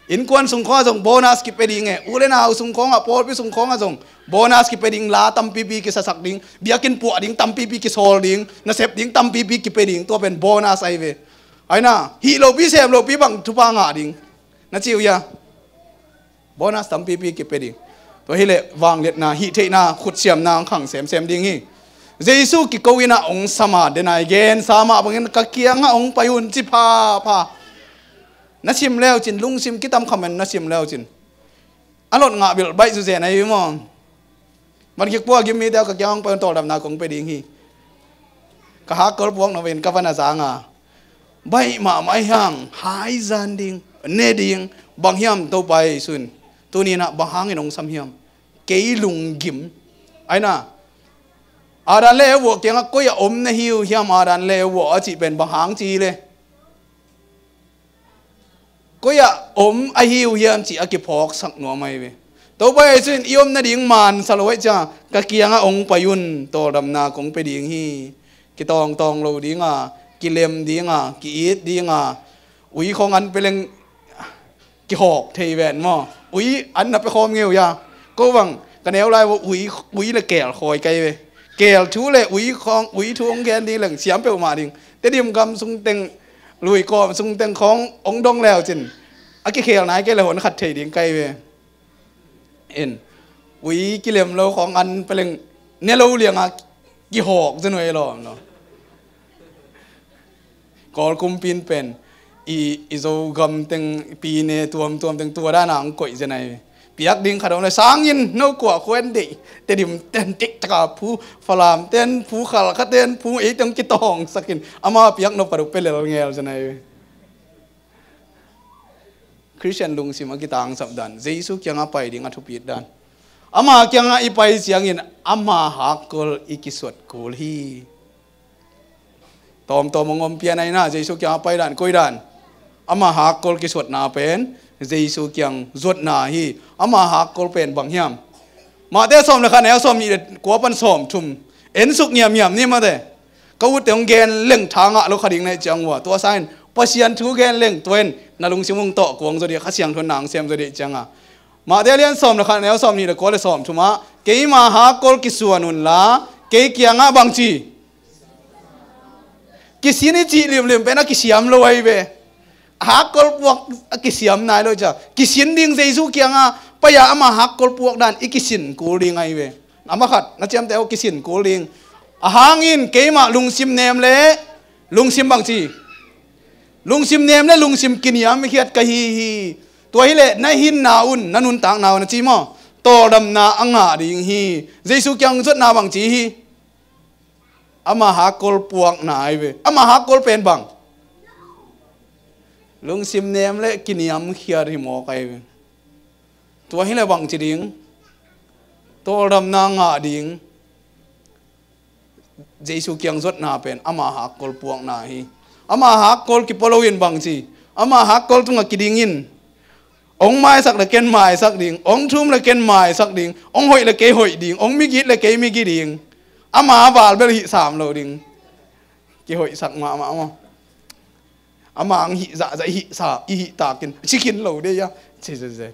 Innkuan sung khawngah zong bonus kipia ding e. U le nau sung khawngah, pawlpi sung khawngah zong bonus kipia ding, la tampipi kisasak ding, biakinn puah ding tampipi kisawl ding, nasep ding tampipi kipia ding, tua pen bonus ahi ve. Aina, hih lopi sem lopi bang thupha ngah ding na ci uh hia? Bonus tampipi kipia ding. Tua hileh vangliatna, hih theihna, khutsiamna hong khang semsem ding hi. Jesu kiko inah hong sama, denai gensa mah bangin ka kiangah hong pai un ci phapha. Na sim leu cin, lungsim kitam khamen na sim leu cin, a lot ngah bilh baih zuzen ahi maw? Van khik pua gim mite ka kiang hong pai un, tawldamna kong pia ding hi. Ka hakkol puak no vein ka van a zanga baih mahmah hiang, hai zan ding, ne ding, bang hiam Topa Jesu in Tuni-in ah bang hangin hong sam hiam? Kei lunggim. Aina, Adam le Eva kiangah koi ah om na hi uh hiam, Adam le Eva a cih pen bang hang ci le? Koi ah om ahi uh hiam cih a kiphawksak nuam ahi ve. Topa Jesu in i om nading mansa lo ahih ciangah ka kiangah hong pai un, tawldamna kong pia ding hi. Kitawngtawng lo dinga, kilem dinga, ki-it dinga, ui khawng an pia leng kihawk thei ven maw? Ui an na pia khawm ngei uh hia? Ko bang ka neu lai uh ui, ui le keel khawi kai ve. Keel thu le ui khawng, ui thu hong gen ding leng siam peuhmah ding. Tedim gam sung teng, lui kawm sung teng khawng hong dong leu cin a kikheel nai kei le hon khat thei ding kai ve. In, ui kilem lo khawng an pia leng ne lo lianga kihawk zen uh ei lawm lo. Kawl kumpi in pen i, i Zogam teng pine tuamtuam teng tua dana hong koih zen ahi ve. Piak ding khat om le sangin no kua khuan deih, Tedim ten tik taka phu, Falam ten phu, Khalkha ten phu, ei teng kitawngsakin ama piak nop khat uh pia lel ngel zen ahi ve. Khristian lungsim a kitangsap dan, Jesu kiangah pai ding a thupit dan. Ama kiangah i pai ciangin ama hakkol i kisuat kul hi. Tawmtawm hong om pian aina, Jesu kiangah pai dan, koi dan? Ama hakkol kisuatna pen Jesu kiang zuatna hi. Ama hakkol pen bang hiam? Mate sawm le khat neu sawm nih le kua pan sawm thum. En suk ngiamngiam ni mate. Ka utte hong gen leng tha ngah lo kha ding na hih ciang uh a. Tua sangin Pasian thu gen leng tua in na lungsim hong tawh kuang zaw dih, Kha Siangtho in na hong sem zaw dih cianga. Mate lian sawm le khat neu sawm nih le kua le sawm thum ah, keima hakkol kisuan unla, kei kiangah bangci? Kisin i cih limlim pen a kisiam lo ahi ve. Hakkol puak a kisiam nai lo cia. Kisin ding Jesu kiangah pai-a ama hakkol puak dan i kisin kul ding ahi ve. Ama khat na ciamteh uh kisin kul ding. A hangin keimah lungsim nem le lungsim bangci? Lungsim nem le lungsim kiniamkhiat ka hi hi. Tua hileh na hinna un, na nuntakna un a ci maw? Tawldamna a ngah ding hi. Jesu kiang zuatna bangci hi? Ama hakkol puakna ahi ve. Ama hakkol pen bang? Lungsim nem le kiniamkhiat hi mawk ahi ve. Tua hileh bangci ding? Tawldamna ngah ding. Jesu kiang zuatna pen ama hakkol puakna hi. Ama hakkol kipua loin bangci? Ama hakkol tungah kidingin, hong maisak le ken maisak ding, hong thum le ken maisak ding, hong hoih le kei hoih ding, hong migit le kei migit ding. Ama val bel hih sam lo ding. Kihoihsak mahmah maw? Ama ang hih zahzah i hih sa, i hih takin ci khin lo dei a. Ci zezeh.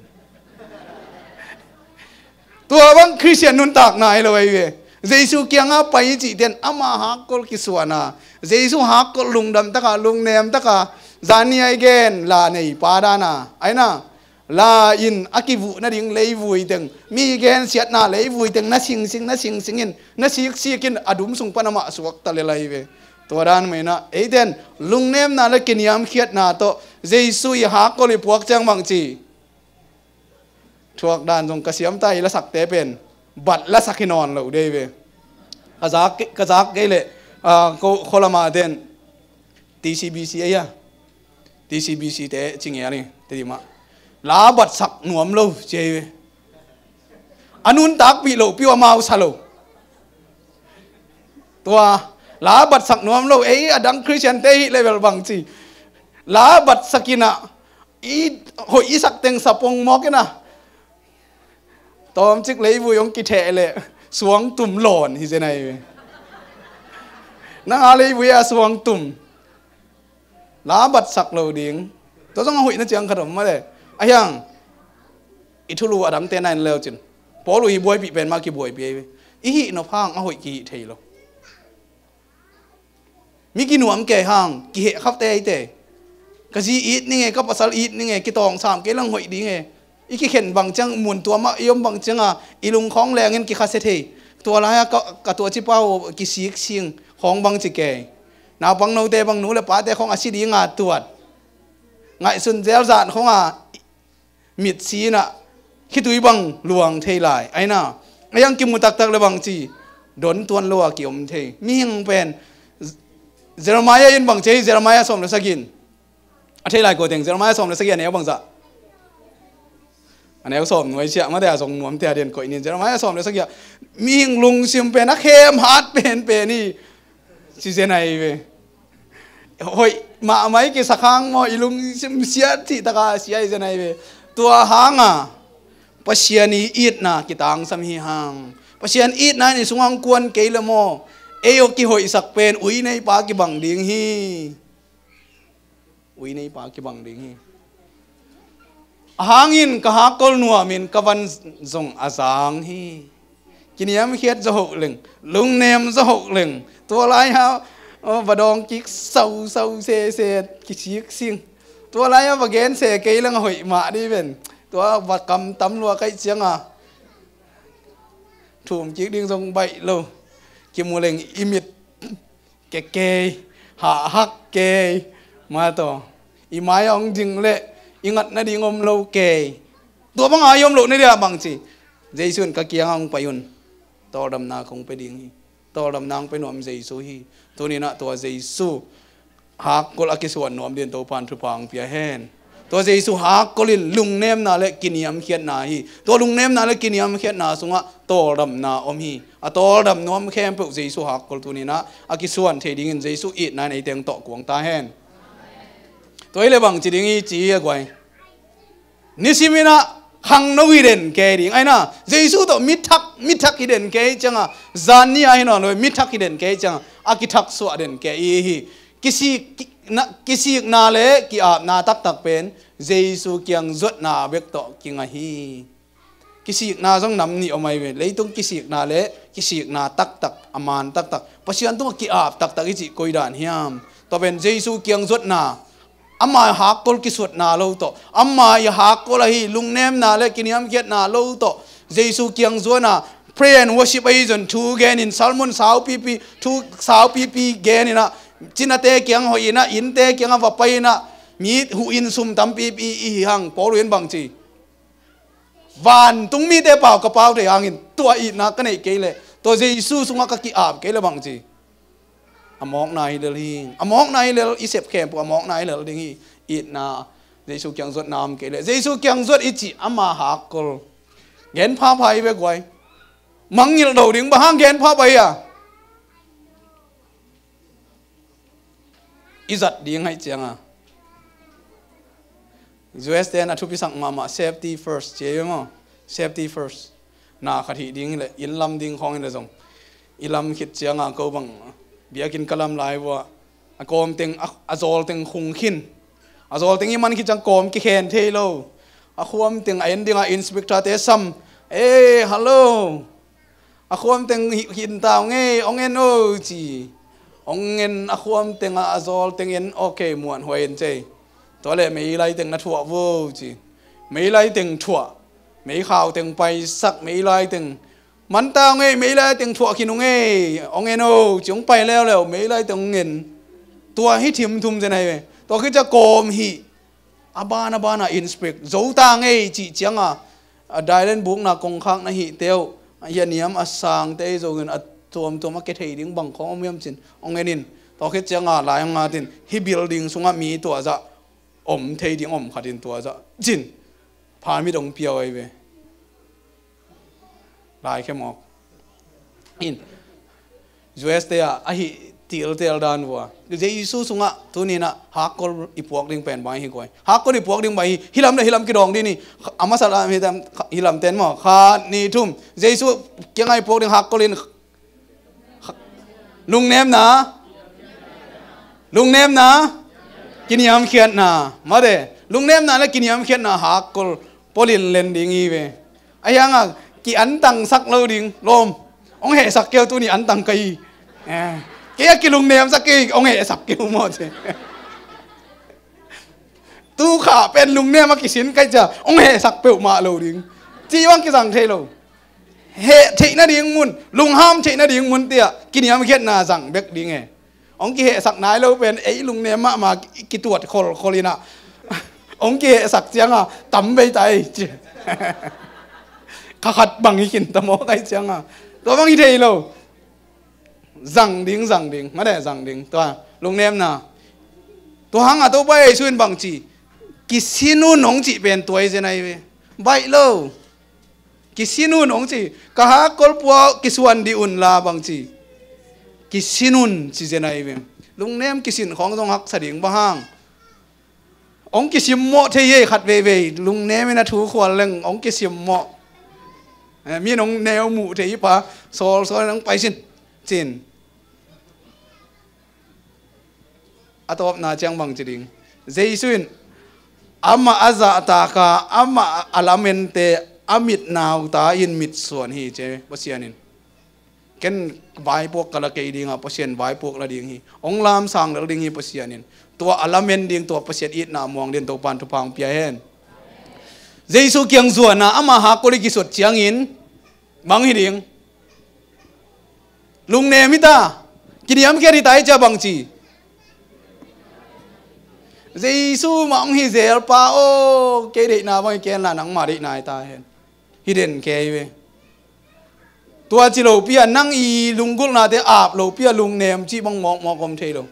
Tua bang Khristian nuntakna hi lo ahi ve. Jesu kiangah pai i cihten ama hakkol kisuana, Jesu hakkol lungdam taka, lungnem taka, zani ai gen la nei pa dana aina, la in a kivuh nading leivui teng, mi gensiatna leivui teng na singsing, na singsingin, na siksikin a dum sung pan amah suakta lel ahi ve. Tua dan mah inah eiten lungnemna le kiniamkhiatna tawh Jesu i hakkol i puak ciang bangci? Thuak dan zong ka siamta i lasakte pen bat lasak hi nawn lo dei ve. Ka zak, ka zak kei leh, ah, ko, kholama ten T C B C ahi a. T C B C te ci ngel hi, Tedim ah. La batsak nuam lo ci ahi ve. A nuntakpih lopi uh amau sa lo. Tua la batsak nuam lo, ei a dang Khristiante hih level bangci? La batsak inah i hoih i sak teng sa pongmawk inah, tawmcik leivui hong kitheh leh suangtum lawn hi zen ahi ve. Nang a leivui a suangtum. La batsak lo ding. Tua zong a hoihna ciang khat om mah le. A hiang i thulu a dangte na en leu cin, Paul uh i buaipih pen mah kibuaipih ahi ve. I hih nop hang a hoih kihih thei lo. Mi kinuam kei hang, kihehkhapte eite. Ka zi it ning e, ka pasal it ning e, kitawngsam kei lang hoih ding e. I kikhen bang ciang, mun tua mah i om bang cianga i lungkhawng lengin kikhasia thei. Tua lai-a ka, ka tuacipa uh kisiksing khawng bangci kei. Naupang note bang nu le pate khawng a si dinga tuat. Ngaihsun zelzan khawnga mitsi inah khitui bang luang thei lai. Aina, a hiang kimu taktak le bangci? Don tuan lo a kiom thei. Mihing pen Jeremiah in bangci, Jeremiah sawm le sagih in. A thei lai kua teng, Jeremiah sawm le sagih a neu bangzah? Neu sawm nuai siah mate a zong nuam te a den koih nin zen a mai a sawm le sagiah mihing lungsim pen a khem hat penpen hi. Ci zen ahi ve. Hoih mahmah i kisak hang maw i lungsim siat cih taka sia hi zen ahi ve. Tua hanga Pasian i itna kitangsam hi hang. Pasian itna in i sungah hong kuan kei le maw ei aw kihoihsak pen ui neipa kibang ding hi. Ui neipa kibang ding hi. A hangin ka hakkol nuamin ka van zong a zang hi. Kiniamkhiat zaw hoh leng, lungnem zaw hoh leng. Tua lai-a va dawng kik sausau seset kisiksing. Tua lai-a va gense kei leng a hoih mah dih ven. Tua va kamtam lua kaih cianga thum kik ding zong baih lo. Kimu leng i mit kekei, hahhak kei, mataw i mai a hong ding leh i ngat nading om lo kei. Tua banga i om loh na dia bangci Jesu in ka kianga hong pai un. Tawldamna kong pe ding hi. Tawldamna hong pe nuam Jesu hi. Tuninah tua Jesu hakkol a kisuan nuam din Topan thupha hong pia hen. Tua Jesu hakkol in lungnemna le kiniamkhiatna hi. Tua lungnemna le kiniamkhiatna sungah tawldamna om hi. A tawldam nuam khempeuh Jesu hakkol tuninah a kisuan thei dingin Jesu itna in ei teng tawh kuang ta hen. Tua hi le bangci ding hi ci hi a guai. Nisiminah khangno hi den kei ding aina Jesu tawh mithak mithak hi den kei cianga zan ni a hi nawn lo mithak hi den kei cianga a kithak suah den kei i hi. Kisik, ki, na, kisikna le ki-apna taktak pen Jesu kiang zuatna bek tawh kinga hi. Kisikna zong nam nih om ahi ve. Leitung kisikna le kisikna taktak a man taktak Pasian tungah ki-ap taktak i cih koi dan hiam? Tua pen Jesu kiang zuatna ama hakkol kisuatna lo tawh ama i hakkol ahi lungnemna le kiniamkhiatna lo tawh Jesu kiang zuana prayer and worship ahi zon thu genin sermon saupipi thu saupipi geninah cinate kiang hoihinah innte kiangah va paihinah mi huhin sum tampipi i hi hang Paul in bangci vantung mite pau ka pau thei hangin tua itna ka neih kei leh tua Jesu sungah ka ki-ap kei le bangci a mawkna hi lel hi. A mawkna hi lel i sep khempeuh a mawkna hi lel ding hi. Itna Jesu kiang zuatna om kei leh Jesu kiang zuat i cih ama hakkol gen phapha hi ve guai. Mangngilh do ding bang hang gen phapha hi a i zat ding haih cianga U S ten a thupisak mahmah safety first ci ei maw? Safety first. Na khat hih ding hileh inn lam ding khawng hileh zong i lam khit cianga ko bang biakinn ka lam lai vua a kawm teng a, a zawl teng khung khin a zawl teng i man khit ciang kawm kikhen thei lo. A khuam teng a en dinga inspector te sam e hallo a khuam teng hi, hi in tau ngei ong en o ci. Ong en a khuam tengah a zawl teng en ok muan huai en cei. Tua leh meilai teng na thuah vo ci. Meilai teng thuah. Meikhau teng paisak meilai teng man tau ngei meilai teng thuah khin ung ei ong en o ci ong pai leuleu meilai teng ong en. Tua hi thimthum zen ahi ve. Tua khit ciah kawm hih a ban a bana inspect zo ta ngei cih cianga a dailen bukna kongkhak na hih teuh a hianiam a sangte ei zongin a tuamtuam a kethei ding bang khawng om hiam cin ong en in. Tua khit cianga lai ong atin hih building sungah mi tuazah om thei ding om khatin tuazah cin phamit ong piau ahi ve. Laikhia mawk in U S te ah ahi tiltel dan vua Jesu sungah tuninah hakkol i puak ding pen bang hi guai. Hakkol i puak ding bang hi hilam le hilam kidawng dini a masa lam hilam ten maw khat ni thum Jesu kiangah i puak ding hakkol in Lungnemna. Lungnemna. Kiniamkhiatna. Mate. Lungnemna le kiniamkhiatna hakkol polin len ding hi ve. A hianga ki antangsak lo ding lom. Ong hehsak keu tuni antang ka hi. Kei a kilungnemsak kei ong hehsak keu maw ci. Tu kha pen lungnem a kisin kai cia ong hehsak peuhmah lo ding. Ci bang kizang thei lo. Heh theih nading mun lungham theih nading mun tiah kiniamkhiatna zang bek ding e. Ong kihehsak nai lo pen ei lungnem mahmah kituat kholkhol inah ong kihehsak cianga tam bei ta ei ci. Kha khat bang hi khin ta maw kai cianga tua bang hi thei lo. Zang ding zang ding mate zang ding tua lungnemna. Tua hanga Topa Jesu in bangci kisin un hong cih pen tua hi zen ahi ve. Baih lo. Kisin un hong ci. Ka hakkol pua uh kisuan dih un la bang ci. Kisin un ci zen ahi ve. Lungnem kisin khawng zong haksa ding bang hang. Hong kisimmawh thei hi khat veivei. Lungnem in a thu khual leng hong kisimmawh. Eh, mi in hong neu muh thei hi pa. Sawl sawl in hong pai sin. Cin. A tawpna ciang bang ci ding. Jesu in amah a zahtak a, amah a lamente a mit nauta in mitsuan hi ci Pasian in. Ken vaipuak ka la kei ding a, Pasian vaipuak la ding hi. Hong lamsang lel ding hi Pasian in. Tua a lamen ding, tua Pasian itna muang ding Topan thupha hong pia hen. Jesu kiang zuan a, ama hakkol i kisut ciangin bang hi ding. Lungnem hi ta. Kiniamkhiat hi ta hi cia bang ci. Jesu mah hong hi zel pa aw, kei deihna bang hi ken la nangma deihna hi ta hen. Hi den kei ve. Tua ci lopi a nang i lunggulhnate ap lopi a lungnem cih bang mawkmawk om thei lo.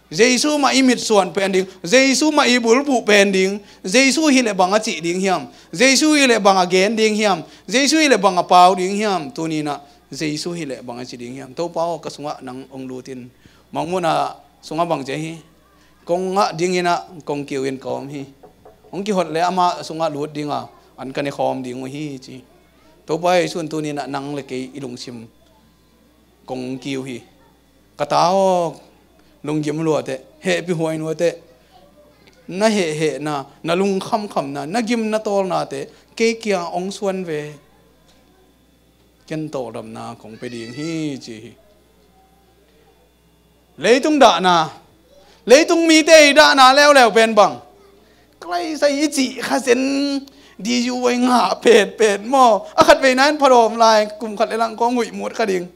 Jesu mah i mitsuan pen ding, Jesu mah i bulphuh pen ding, Jesu hi leh bang a cih ding hiam, Jesu hi leh bang a gen ding hiam, Jesu hi leh bang a pau ding hiam, tuninah Jesu hi leh bang a ci ding hiam. Topa aw, ka sungah nang hong lutin. Mangmuhna sungah bang ci hi. Kong ngah dinginah kong kiu in ka om hi. Hong kihot leh amah sungah lut dinga an ka ne khawm ding uh hi ci. Topa Jesu in tuninah nang le kei i lungsim kong kiu hi. Ka ta aw, lunggim luateh, hehpih huai nuateh, na hehhehna, na lungkhamkhamna, na gim na tawlnate kei kia hong suan ve. Ken tawldamna kong pe ding hi ci hi. Leitung dahna, leitung mite i dahna leuleu pen bang. Ka laisai i cih kha zen di yu vai ngah petpet maw. A khat veina in phadawm lai kum khat le lang kong huih mut kha ding.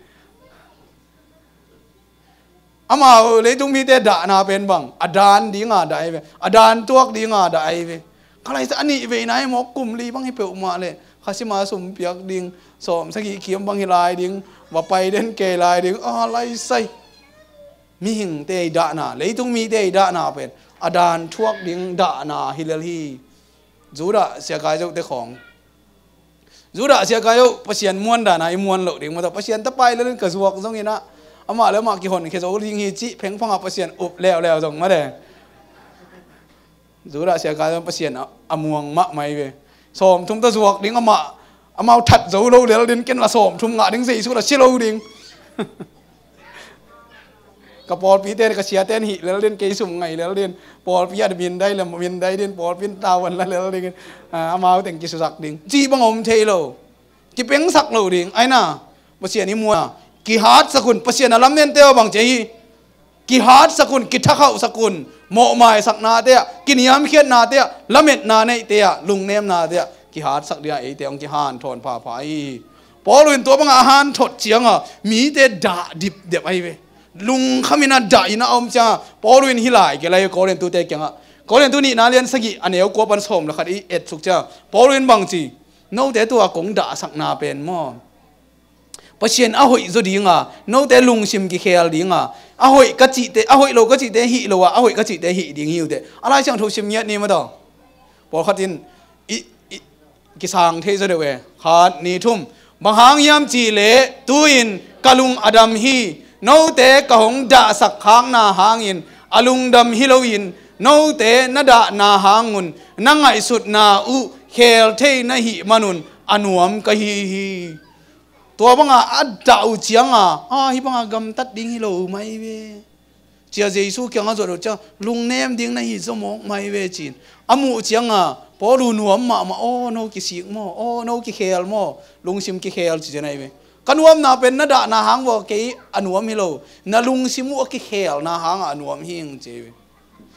Amau leitung mite dahna pen bang, a dan dinga dah ahi ve, a dan tuak dinga dah ahi ve. Ka laisa a nih veina hi mawk kum li bang hi peuhmah leh khasima sum piak ding, sawm sagih khiam bang hi lai ding, va pai den kei lai ding, a laisai. Mihingte i dahna, leitung mite i dahna pen a dan thuak ding dahna hi lel hi. Judah siakai zote khawng. Judah siakai uh Pasian muan dana i muan loh ding mataw. Pasian tapai lelin ka zuak zonginah amah le amah kihonkhia zo ding hi cih phengphangah Pasian up leuleu zong mate. Judah siakai zong Pasian a, a muang mahmah hi ve. Sawmthum ta zuak ding amah, amau that zo lo lel din ken la sawmthum ngah ding Jesu la si lo ding. Ka pawlpite ka siate in hih lel din, kei sum ngai lel din, pawlpi ah mindai le mindai din, pawlpi in tavuan la lel dingin, ah, amau teng kisusak ding. Ci bang om thei lo. Kipengsak lo ding. Aina, Pasian i muan a kihatsak un, Pasian a lamnente aw bang ci hi. Kihatsak un, kithakhauhsak un, mawhmaisaknate ah, kiniamkhiatnate ah, lametna neihte ah, lungnemnate ah kihatsak dingah eite hong kihanthawn phapha hi. Paul in tua bangah a hanthot cianga mite dah dipdep ahi ve. Lungkhamin a dah in a om cianga Paul in hih lai gelai Korin tute kiangah, Korin tu nihna lian sagih a neu kua pan sawm le khat i etsuk cianga Paul in bang ci, note tua kong dahsakna pen maw, Pasian a hoih zaw dinga, note lungsim kikhel dinga, a hoih ka cihte, a hoih lo ka cihte hih lo a, a hoih ka cihte hih ding hi uh teh. A Lai Siangtho sim ngiat ni mataw. Pawlkhat in i, i, kisang thei zaw deuh e. Khat, nih, thum. Bang hang hiam cihleh tu-in ka lung a dam hi. Note ka hong dahsak khakna hangin a lungdam hi loin, note na dahna hangun na ngaihsutna uh khel thei na hih manun a nuam ka hi hi. Tua banga a dah uh cianga, a, hih banga gamtat ding hi lo mai ve. Cia Jesu kiangah zuat uh ciang lungnem ding na hi zaw mawk mai ve cin. A muh cianga Paul uh nuam mahmah, aw, no kisik maw, aw, no kikhel maw, lungsim kikhel ci cian ahi ve. Ka nuamna pen na dahna hang vua kei a nuam hi lo, na lungsim uh a kikhelna hangah a nuam hing ci ahi ve.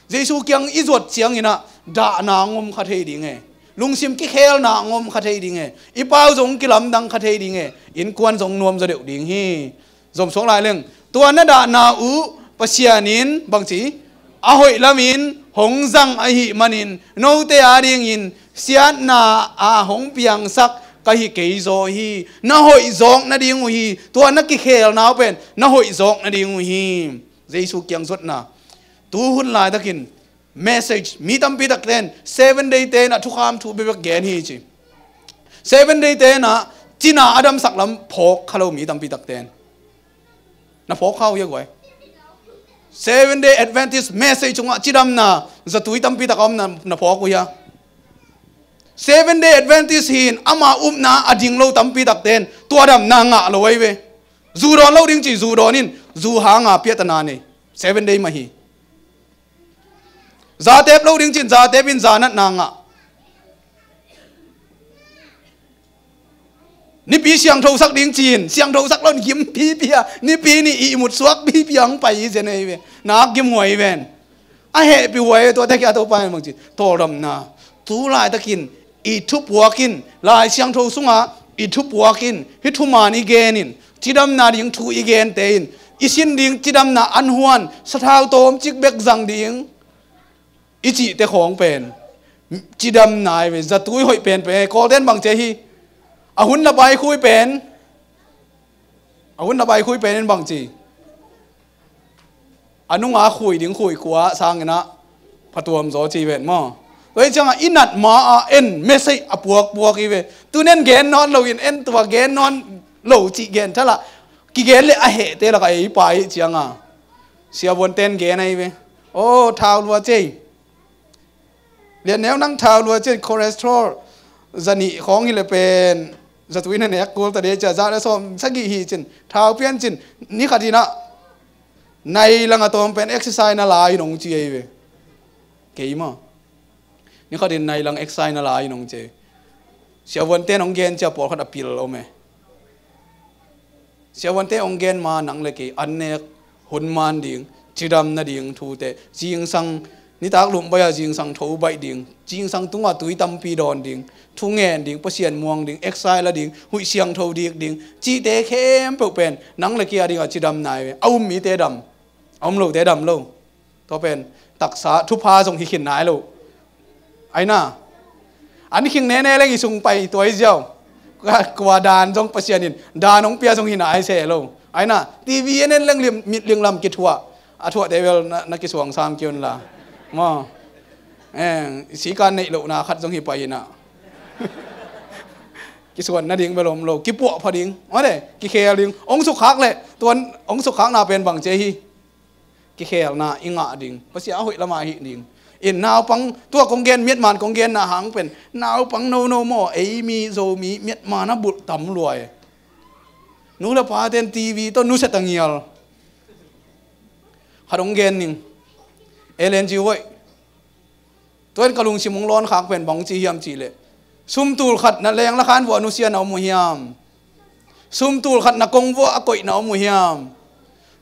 Jesu kiang i zuat cianginah dahna ngom kha thei ding e. Lungsim kikhelna ngom kha thei ding e. I pau zong kilamdang kha thei ding e. Innkuan zong nuam zaw deuh ding hi. Zomsuak lai leng. Tua na dahna uh Pasian in bangci a hoih lamin hong zang ahih manin note adingin siatna a hong piangsak ka hi kei zaw hi. Na hoih zawk nading uh hi. Tua na kikhelna uh pen na hoih zawk nading uh hi. Jesu kiang zuatna. Tu hun laitakin message, mi tampi takte in Seven Day te in a thukham thu bekbek gen hi ci. Seven Day te na cina a damsak lam phawk kha lo mi tampi tak ten. Na phawk kha uh hia guai? Seven Day Adventist message sungah cidamna zatui tampi tak a om na, na phawk uh hia? Seven Day Adventist hi in ama upna a ding lo tampi tak ten tua damna ngah lo ahi ve. Zu dawn lo ding ci, zu dawn in, zu hanga piatana nei. Seven Day mah hi. Zatep lo ding cin zatep in zanatna ngah. Nipi siangtho sak ding cin siangtho sak lo in gim pipi a, nipi nih ihmut suak pipi a hong pai hi zen ahi ve. Nak gim huai ven. A hehpih huai, tua tek hi a Topa in bang ci, tawldamna. Tu laitakin i thupuak in, Lai Siangtho sungah i thupuak in, hih thuman i gen in, cidamna ding thu i gente in, i sin ding cidamna an huan, sathau tawmcik bek zang ding i cihte khawng pen cidamna ahi ve. Zatui hoih penpen, Kawlten bang ci hi. A hun na pai khui pen, a hun na pai khui pen in bang ci, a nunga khui ding khui kua sangin ah phatuam zaw ci ven maw? Tua hi ciangah i nat ma-ah en message a puakpuak hi ve. Tu nen gen nawn lo in en tua gen nawn lo cih gen thalah kigen le a hehte lakah ei pai hi cianga siavuanten gen ahi ve. Aw, thau lua cei. Lian neu nang thau lua cin cholesterol zanih khawng hi le pen zatui na nek kul ta de cia, za le sawm sagih hi cin thau pian cin ni khat hinah nai lang a tawm pen exercise na lai nong ci ahi ve. Kei maw? Ni khat in nai lang exercise na lai nong ci. Siavuante nong gen cia pawlkhat a pil om e. Siavuante hong gen ma nang le kei annek hun man ding, cidam nading thute, zingsang nitak lumh baih a zingsang tho baih ding, zingsang tungah tui tampi dawn ding, thu ngen ding, Pasian muang ding, exercise la ding, huih siangtho dik ding, cihte khempeuh pen nang le kei a dingah cidam nai ve. A um mite dam, a um lote dam lo. Tua pen taksa thupha zong hi khin nai lo. Aina, an khing nene leng i sung pai tua i ziau. Kua dan zong Pasian in dan hong pia zong hi nai se lo. Aina, TV en en leng lim, mit linglam kithuah. A thuahte bel na, na kisuang sam kiun la. Maw. Eh, sikan neih lohna khat zong hi pai ina. Kisuan nading bel om lo, kipuah pha ding. Mate, kikhel ding. Ong sukkhak le, tuan ong sukkhakna pen bang cia hi. Kikhelna i ngah ding, Pasian a hoih lamah hih ding. In naupang, tua kong gen, miatman kong genna hang pen naupang nono maw, ei mi Zomi miatman a bulh tam luai. Nu le paten TV tawh nusia ta ngial. Khat hong gen ning. Ellen G. White. Tua in ka lungsim hong lawn khak pen bang ci hiam cih leh, sumtul khat na lengla khan vuah nusia na om uh hiam? Sumtul khat na kong vuah a koih na om uh hiam?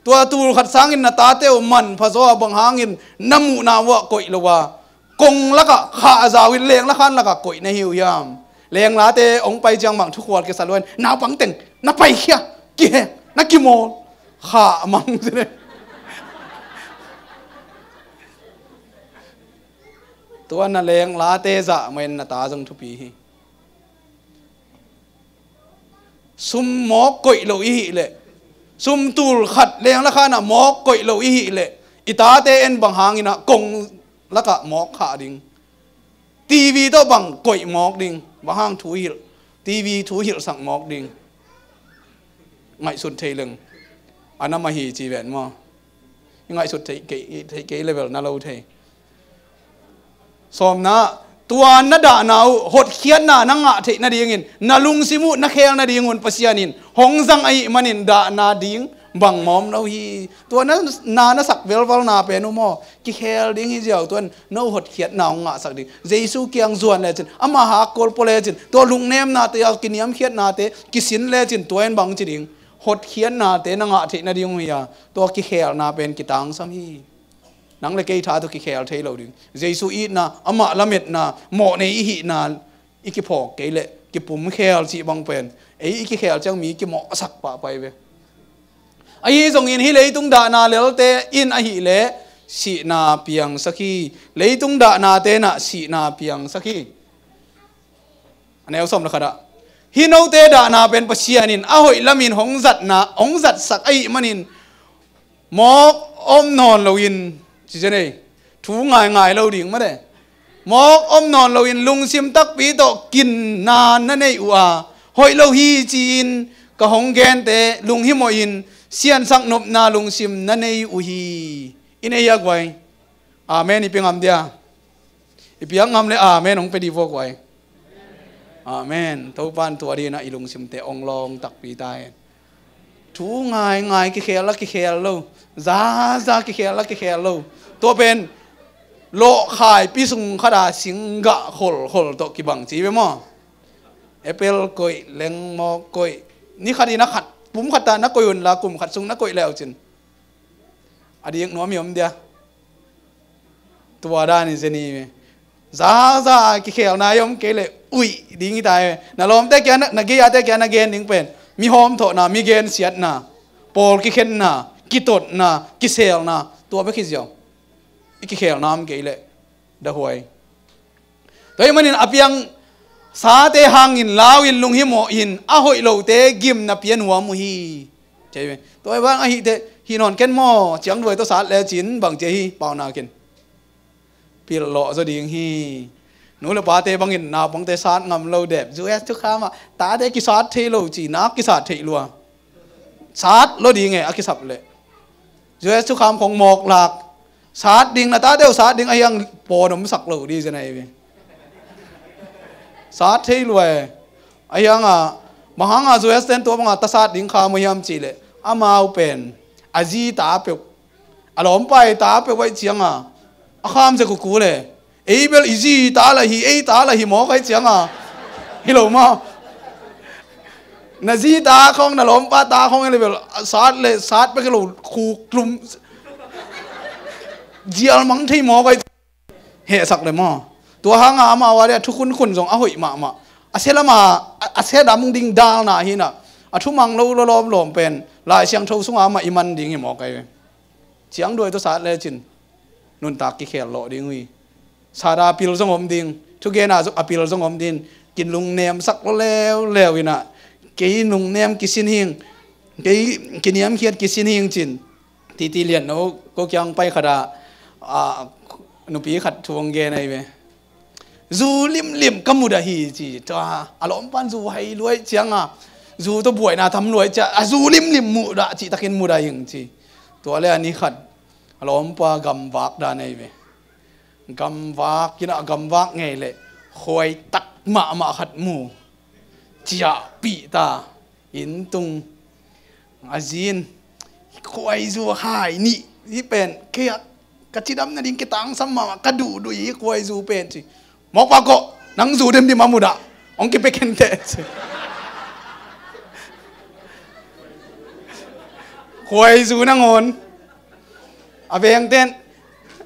Tua tul khat sangin na tate uh manpha zaw a bang hangin na muhna vuah koih lo a, kong lakah khah a zau in lengla khan lakah koih na hi uh hiam? Lenglate hong pai ciang bang thukhual kisa luan, naupang teng na paikhia, kiheng, na kimawl, khah mang. Tua na lenglate zah mahin na ta zong thupi hi. Sum mawk koih lo i hih leh, sum tul khat lengla khanah mawk koih lo i hih leh, i tate en bang hanginah kong lakah mawk khah ding. TV tawh bang koih mawk ding, bang hang thu hilh, TV thu hilhsak mawk ding. Ngaihsut thei leng a na mah hi ci ven maw? I ngaihsut theih kei, theih kei level na lo thei. Sawmna, tua na dahna uh hotkhiatna na ngah theih nadingin, na lungsim uh na khel nadingun Pasian in hong zang ahih manin dahna ding bang mawm lo hi. Tua na, na, na sak velvalna pen uh maw? Kikhel ding hi ziau tuan no hotkhiatna hong ngahsak ding. Jesu kiang zuan lecin, ama hakkol pua lecin, tua lungnemnate a kiniamkhiatnate kisin lecin tua in bang ci ding? Hotkhiatnate na ngah theih nading uh hi a, tua kikhelna pen kitangsam hi. Nang le kei tha tawh kikhel thei lo ding. Jesu itna, amah lametna, mawhnei i hihna i kiphawk kei leh kipumkhel cih bang pen ei i kikhel ciang mi kimawhsak pahpai ve. Ahi zongin hih leitung dahna lelte in ahih leh sihna piangsak hi. Leitung dahna tenah sihna piangsak hi. A neu sawm le khatah, hih note dahna pen Pasian in a hoih lamin hong zatna, hong zatsak ahih manin mawk om nawn loin, ci zen ei, thu ngaingai lo ding mate. Mawk om nawn loin lungsim takpi tawh kinna na nei uh a, hoih lo hi ci-in ka hong gente lunghimawhin siansak nopna lungsim na nei uh hi. I nei hia guai? Amen i pia ngam dia? I piak ngam le amen hong pia di vua guai. Amen. Topan tua dina i lungsimte ong lawng takpi ta hen. Thu ngaingai kikhel la kikhel lo, zaza kikhel la kikhel lo. Tua pen lawhkhaipi sung khata singgah kholkhol tawh kibang ci ve maw? Apple koih, lengmawk koih, ni khat in a khat, pum khat ta na koih un la kum khat sung na koih leucin a dik nuam i om dia? Tua dan i zen i ve. Zaza kikhelna i om kei leh uih ding hi ta i ve. Na lawmte kia na gei-ate kia na gen ding pen mi hawmthawhna, mi gensiatna, pawl kikhenna, kitotna, kiselna, tua bek hi ziau. I kikhelna om kei leh dahuai. Tua ahih manin a piang sate hangin lau in lunghimawh in a hoih lote gimna pia nuam uh hi. Tua ahih vang ahihte hih nawn ken maw, ciang duai tawh sat lecin bang cia hi, paunak in pilh lawh zaw ding hi. Nu le pate bangin naupangte sat ngam lo dep, U S thukham ah tate kisat thei lo ci, nak kisat theih lua. Sat lo ding e a kisap leh. U S thukham khong mawk lak. Sat ding, na tate uh sat ding ahiang pawn omsak lo di zen ahi ve. Sat thei lua e. Ahianga bang hanga U S ten tua banga ta sat ding kha maw hiam cih leh amau pen a zi ta peuh, a lawmpa i ta peuh aih cianga a kham zia kuku le. Ei bel i zi ta la hi, ei ta la hi mawk aih cianga hi lo maw? Na zi ta khong, na lawmpa ta khong hi le bel sat le sat bek hi lo, khuk tlum zial mang thei mawk aih. Hehsak le maw? Tua hanga amau a le a thu khunkhun zong a hoih mahmah. A sia lama a, a sia dam ding dalna hi na. A thumang lo lawlawm lawm pen Lai Siangtho sunga amah i man ding hi mawk ahi ve. Ciang duai tawh sat lecin nuntak kikhel lawh ding uh hi. Sat a pil zong om ding, thugena a pil zong om ding. Kilungnemsak leuleu inah kei lungnem kisin hing, kei kiniamkhiat kisin hing cin. Titi lian no ko kiang pai khat ah, a, nupi khat thu hong gen ahi ve. Zu limlim ka mudah hi ci. Tua a lawmpan zu hai luai cianga zu tawh buaina tam luai cia, a zu limlim mudah cih takin mudah hing ci. Tua le a ni khat a lawmpa gamvak dan ahi ve. Gamvak inah gamvak ngei leh khuai tak mahmah khat mu. Ciahpih ta. Inn tung a zin, khuaizu hai nih hi pen kei ah ka cidam nading kitangsam mahmah, ka duhduh hi khuaizu pen ci. Mawkpa kawh, nang zu dimdim a mudah hong kipia kenteh ci. Khuaizu nangawn a vengten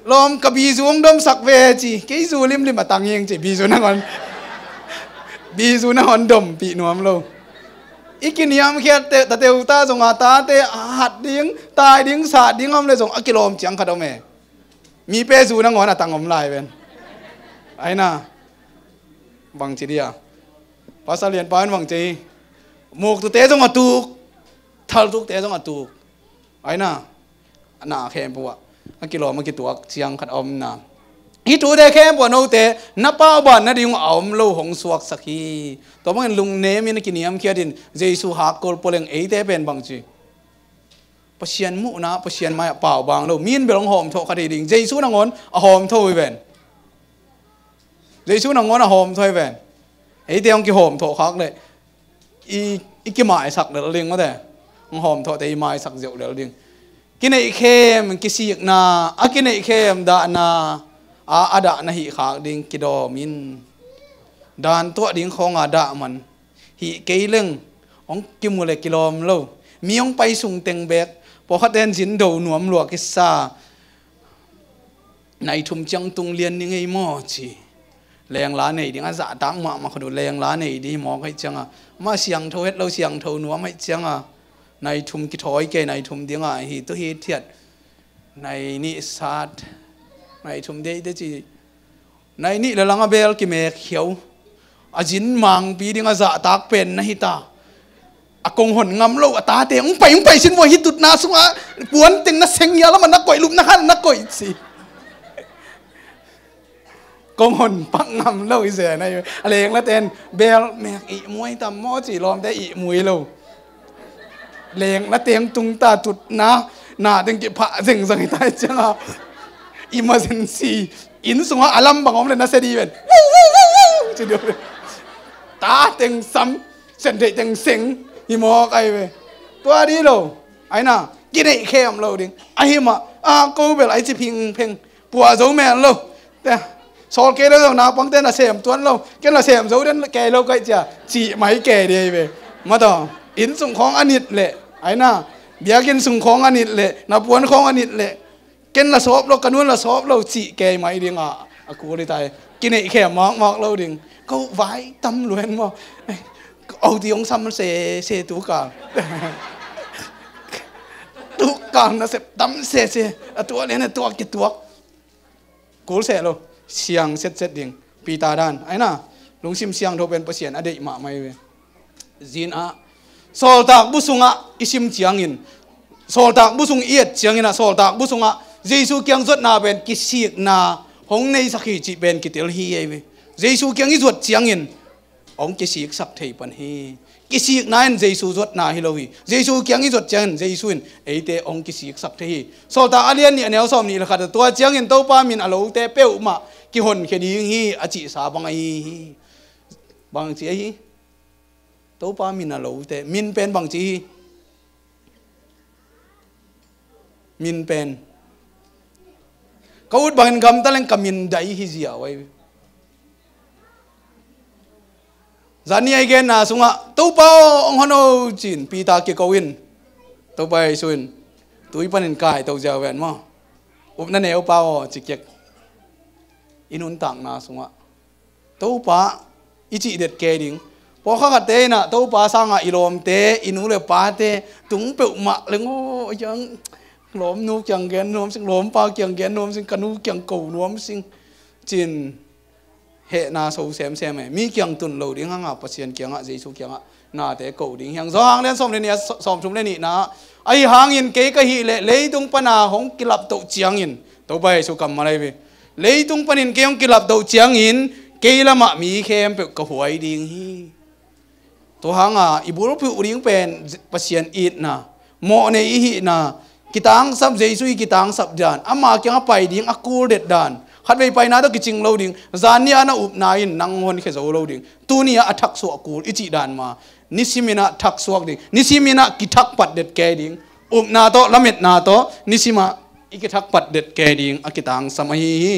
lawm ka bizu hong domsak ve ci. Kei zu limlim a tang hing ci, bizu nangawn, bizu nangawn dompih nuam lo. I kiniamkhiat tate uh ta zong a tate hat ding, tai ding, sat ding om le zong a kilawm ciang khat om e. Mi pe zu nangawn a tang om lai ven. Aina bangci dia? Pasal lianpa in bangci hi. Muktute zong a tuk, thaltukte zong a tuk. Aina na khempeuh ah a kilawm a kituak ciang khat a omna. Hih thute khempeuh ah note na pauban nading uh a om lo hong suaksak hi. Tua bangin lungnem in a kiniamkhiat in Jesu hakkol poleng eite pen bangci? Pasian muhna, Pasian mai-ah paubang lo. Mi in bel hong hawmthawh kha thei ding. Jesu nangawn a hawmthawh hi ven. Jesu nangawn a hawmthawh hi ven. Eite hong kihawmthawh khak leh i, i kimaisak lel ding mate. Hong hawmthawhte i maisak ziau lel ding. Kineihkhem kisikna, a kineihkhem dahna a, a dahna hih khak ding kidawm in. Dan tuah ding khawnga dah man hih kei leng hong kimu le kilawm lo. Mi hong pai sung teng bek pawlkhatten zin do nuam lua kisa. Nai thum ciang tung lian ni ngei maw ci. Lengla nei ding a zahtak mahmah khat uh lengla nei ding hi mawk aih cianga, mah siangtho het lo siangtho nuam aih cianga nai thum kithawi kei, nai thum dinga hi tu hi thiat. Nai nih sat, nai thum deite ci. Nai nih le langa bel kimek hiau. A zin mangpi ding a zahtak pen na hita. A kong hon ngam lo a tate hong pai, hong pai sin vua, hih tutna sunga puan teng na seng hia, lama na koih, lupna khan na koih ci. Kong hon pak ngam lo i zen ahi ve. A leng la ten bel mek ihmu tam maw ci, lawmte ihmu lo. Leng la teng tung ta tutna, na teng kiphah zengzang i tai cianga. Emergency. Inn sungah a lam bang om le na se di ven. Ci di om le. Ta teng sam, sen theih teng seng. Hi mawk ahi ve. Tua di lo. Aina, kineih khem lo ding. Ahi mah, a ko bel ai ci phingpheng. Puah zo men lo. Te, sawl kei lo zo, naupangte na sem tuan lo. Ken na sem zo den kei lo kaih cia. Cih mai kei dei ve. Mataw, inn sung khawng a nit leh. Aina, biakinn sung khawng a nit leh. Na puan khawng a nit leh. Ken la sawp lo, ka nun la sawp lo. Cih kei mai ding a. A kul i tai. Kineih khem makmak lo ding. Ko vai tam luen maw. Au ti ong sam se, se tu kal. Tu kal na sep tam se se. A tuak lian a tuak kituak. Kul seh lo, siang setset ding. Peter dan, aina, lungsim siangtho pen Pasian a deih mahmah hi ve. Zin ah, sawltak bu sungah i sim ciangin, sawltak bu sung i et ciangin ah, sawltak bu sungah Jesu kiang zuatna pen kisikna hong neisak hi cih pen kitel hi ei ve. Jesu kiang i zuat ciangin, hong kisiksak thei pan hi. Kisikna in Jesu zuatna hi lo hi. Jesu kiang i zuat ciangin Jesu in eite hong kisiksak thei hi. Sawltak a lian nih a neu sawm nih le khat ah, tua ciangin Topa min a lote peuhmah kihonkhia ding hi a cihsa bang ahi hi. Bang ci ahi? Topa min a lote. Min pen bang ci hi? Min pen. Ka ut bangin gamta leng ka min dai hi zia uh ahi. Zani ai genna sungah, Topa aw, hong hon o cin, Peter kiko in. Topa Jesu in, tui panin kai to ziau ven maw. Upna neupa aw, ci kek. I nuntakna sungah. Topa, i cih det kei ding. Pawlkhat khatte in ah, Topa sangah i lawmte, i nu le pate, tung peuhmah leng aw, a kiang lawmnu kiang gen nuam sing, lawmpa kiang gen nuam sing, ka nu kiang ko nuam sing. Cin hehna so semsem e. Mi kiang tun lo ding hanga, Pasian kiangah, Jesu kiangah. Nate ko ding hiang. Johan lian sawm le nih, sawm thum le nihna. Ahi hangin kei ka hih leh leitung pana hong kilaptoh ciangin. Topa Jesu kammal ahi ve. Leitung panin kei hong kilaptoh ciangin kei lamah mi khempeuh ka huai ding hi. Tua hanga i bulphuh ding pen Pasian itna, mawhnei i hihna, kitangsap, Jesu i kitangsap dan, ama kiangah pai ding a kul det dan. Khatvei paina tawh kicing lo ding. Zan nia na upna in nang honkhia zo lo ding. Tuni a a thaksuah kul i cih dan ma. Nisimin ah thaksuak ding. Nisimin ah kithakpat det kei ding. Upna tawh, lametna tawh, nisimin ah i kithakpat det kei ding a kitangsam ahi hi.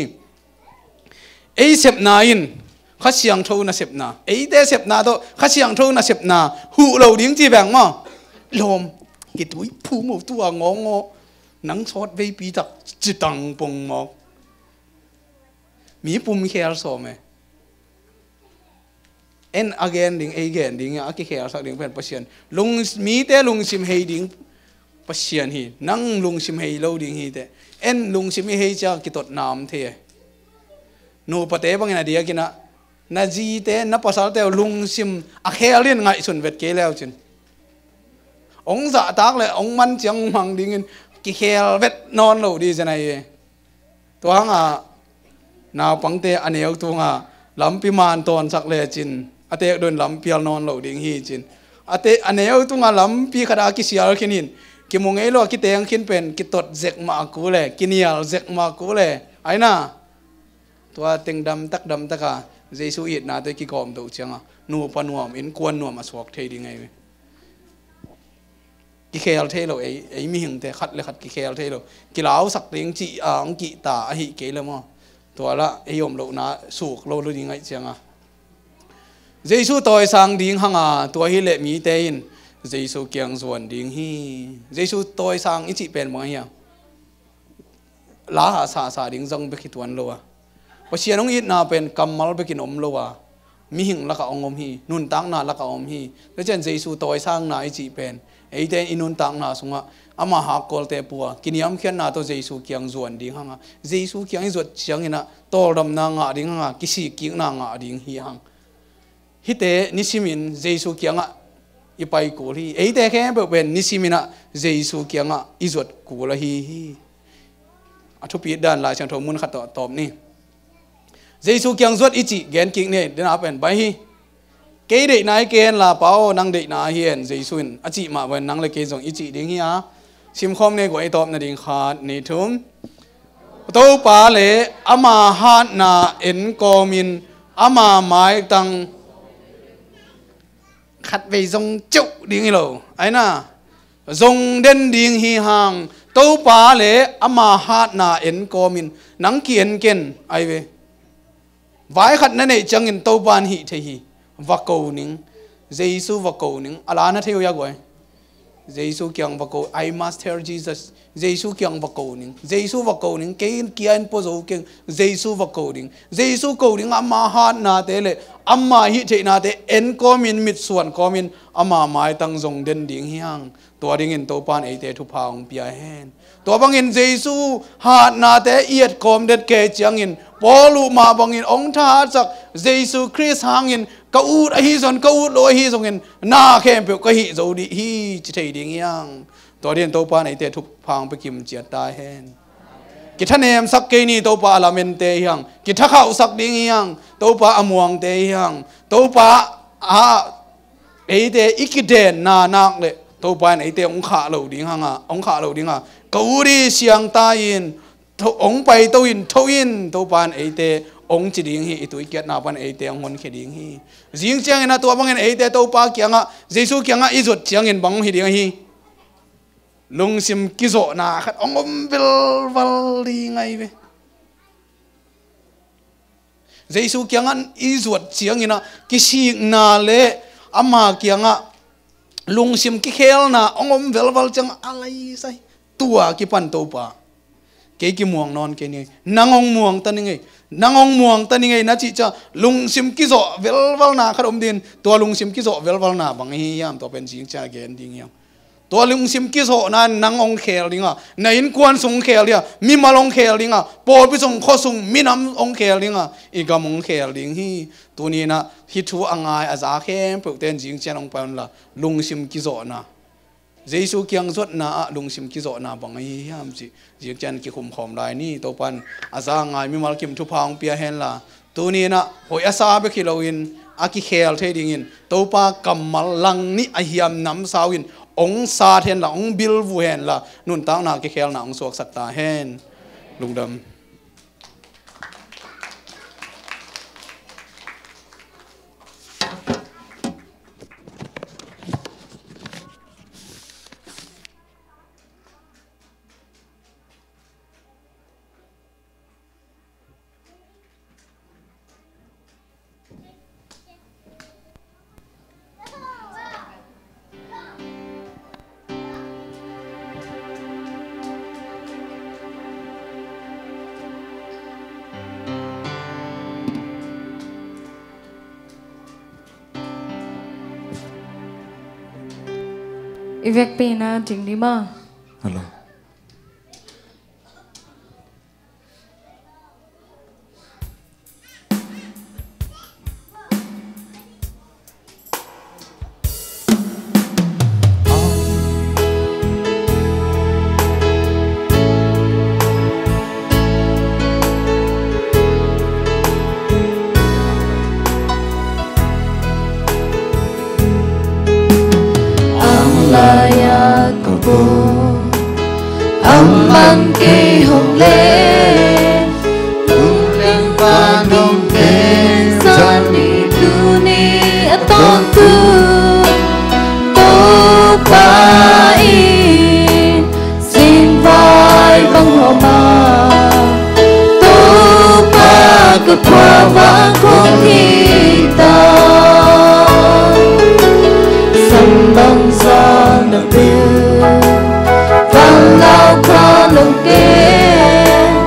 Ei sepna in Kha Siangtho nasepna, eite sepna tawh Kha Siangtho nasepna huh lo ding ci beng maw? Lawm, kitui phu maw, tua ngawngawng. Nang sawt veipi tak citang pong mawk. Mi pum khel sawm e. En a gen ding, ei gen ding a kikhelsak ding pen Pasian. Lung, mite lungsim hei ding Pasian hi. Nang lungsim hei lo ding hi teh. En lungsim i hei ciang kitot nam thei e. Nupate bangin a diakin ah, na zite, na pasalte lungsim a khel in ngaihsun vet kei leu cin. Ong zahtak le ong man ciang mang dingin kikhel vet nawn lo di zen ahi e. Tua hangah naupangte a neu tungah lampi man tawnsak lecin a tekdon lampial nawn lo ding hi cin. A te, a neu tungah lampi khat a kisial khin hin, kimu ngei lo a kiteng khin pen kitot zek mah a kul e, kinial zek mah a kul e. Aina, tua teng damtak damtak a Jesu itna tawh i kikawm doh ciangah nupa nuam, innkuan nuam a suak thei ding ahi ve. Kikhel thei lo, ei, ei mihingte khat le khat kikhel thei lo. Kilausak ding cih a ong kihta ahi kei le maw? Tua lah ei om lohna suk lo lo ding aih cianga Jesu tawisang ding hanga, tua hileh mite in Jesu kiang zuan ding hi. Jesu tawisang i cih pen bang ahi a? La hahsahsah ding zong bek hi tuan lo a, Pasian hong itna pen kammal bekin om lo a, mihing lakah hong om hi, nuntakna lakah om hi. Tua cian Jesu tawisangna i cih pen eite i nuntakna sungah ama hakkawlte pua, kiniamkhiatna tawh Jesu kiang zuan ding hanga, Jesu kiang i zuat cianginah tawldamna ngah ding hanga, kisikkikna ngah ding hi hang. Hihte nisimin Jesu kiangah i pai kul hi. Eite khempeuh pen nisiminah Jesu kiangah i zuat kul ahi hi. A thupit dan Lai Siangtho mun khat tawh tawp ni. Jesu kiang zuat i cih gen kik ni, den a pen bai hi. Kei deihna hi kei hen la, Pa aw, nang deihna hi hen, Jesu in a cih mah bangin nang le kei zong i cih ding hi a. Simkhawm ni, guai, i tawpna ding, khat, nih, thum. Topa le ama hatna enkawmin ama maitang khatvei zong ceuh ding hi lo, aina, zong den ding hi hang. Topa le ama hatna enkawmin nang ki-en ken, ai ve. Vai khat na neih ciangin Topa in hih thei hi. Va ko ning. Jesu va ko ning. A la na thei uh hia, guai? Jesu kiang va ko, "I must hear Jesus." Jesu kiang va ko ning. Jesu va ko ning. Kei kia in pua zo keng. Jesu va ko ding. Jesu ko ding, ama hatnate le ama hih theihnate enkawmin, mitsuan kawmin ama maitang zong den ding hi hang. Tua dingin Topa in eite thupha hong pia hen. Tua bangin Jesu hatnate i etkawm den kei ciangin, Paul uh mah bangin hong thahatsak, Jesu Khrist hangin ka ut ahi zongin, ka ut lo ahi zongin, na khempeuh ka hih zo dih hi, ci thei ding hi hang. Tua dingin Topa in eite thupha hong pia kimciat ta hen. Kithanemsak kei ni, Topa a lamente hi hang. Kithakhauhsak ding hi hang. Topa a muangte hi hang. Topa a eite i kidenna nak le Topa in eite hong khah lo ding hang a, hong khah lo ding a, ka ut hi, siang ta in, tho, hong paito in, tho in, Topa in eite hong ci ding hi, i tuikiatna pan eite hong honkhia ding hi. Zing ciangin a tua bangin eite Topa kiangah, Jesu kiangah i zuat ciangin bang hong hi ding ahi? Lungsim kizawhna khat hong om velval ding ahi ve. Jesu kiangah i zuat ciangin a kisikna le ama kiangah lungsim kikhelna hong om velval ciang a laisai. Tua kipan Topa, kei kimuang nawn kei ni, nang hong muang ta ning ei, nang hong muang ta ning ei, na cih ciang lungsim kizawh velvalna khat om ding. Tua lungsim kizawh velvalna bang hi hiam? Tua pen zing ciang gen ding hiam? Tua lungsim kizawhna in nang hong khel ding a, na innkuan sung hong khel ding a, mimal hong khel ding a, pawlpi sung, khua sung, minam hong khel ding a, i gam hong khel ding hi. Tuni in a hih thu a ngai a za khempeuhte in zing ciang hong pai unla, lungsim kizawhna, Jesu kiang zuatna ah lungsim kizawhna bang ahi hiam cih zing ciang kikhumkhawm lai ni. Topa in a za a ngai mimal kim thupha hong pia henla, tuni in a hoih a sa bek hi loin a kikhel thei dingin Topa kammal lang nih a hiam namsau in hong sat henla, hong bilvu henla, nuntakna kikhelna hong suaksak ta hen. Lungdam. I vekpi-in a ding ni maw. Hello. Ang lai-ah ka bawl, amah kei hong len, lungdam vantung teng zan ni, tuni a tawntung Topa in singvai bang hawm a, Topa ka khuavak hong hi ta. Sam bangzah na pil, van lau kha nong ken,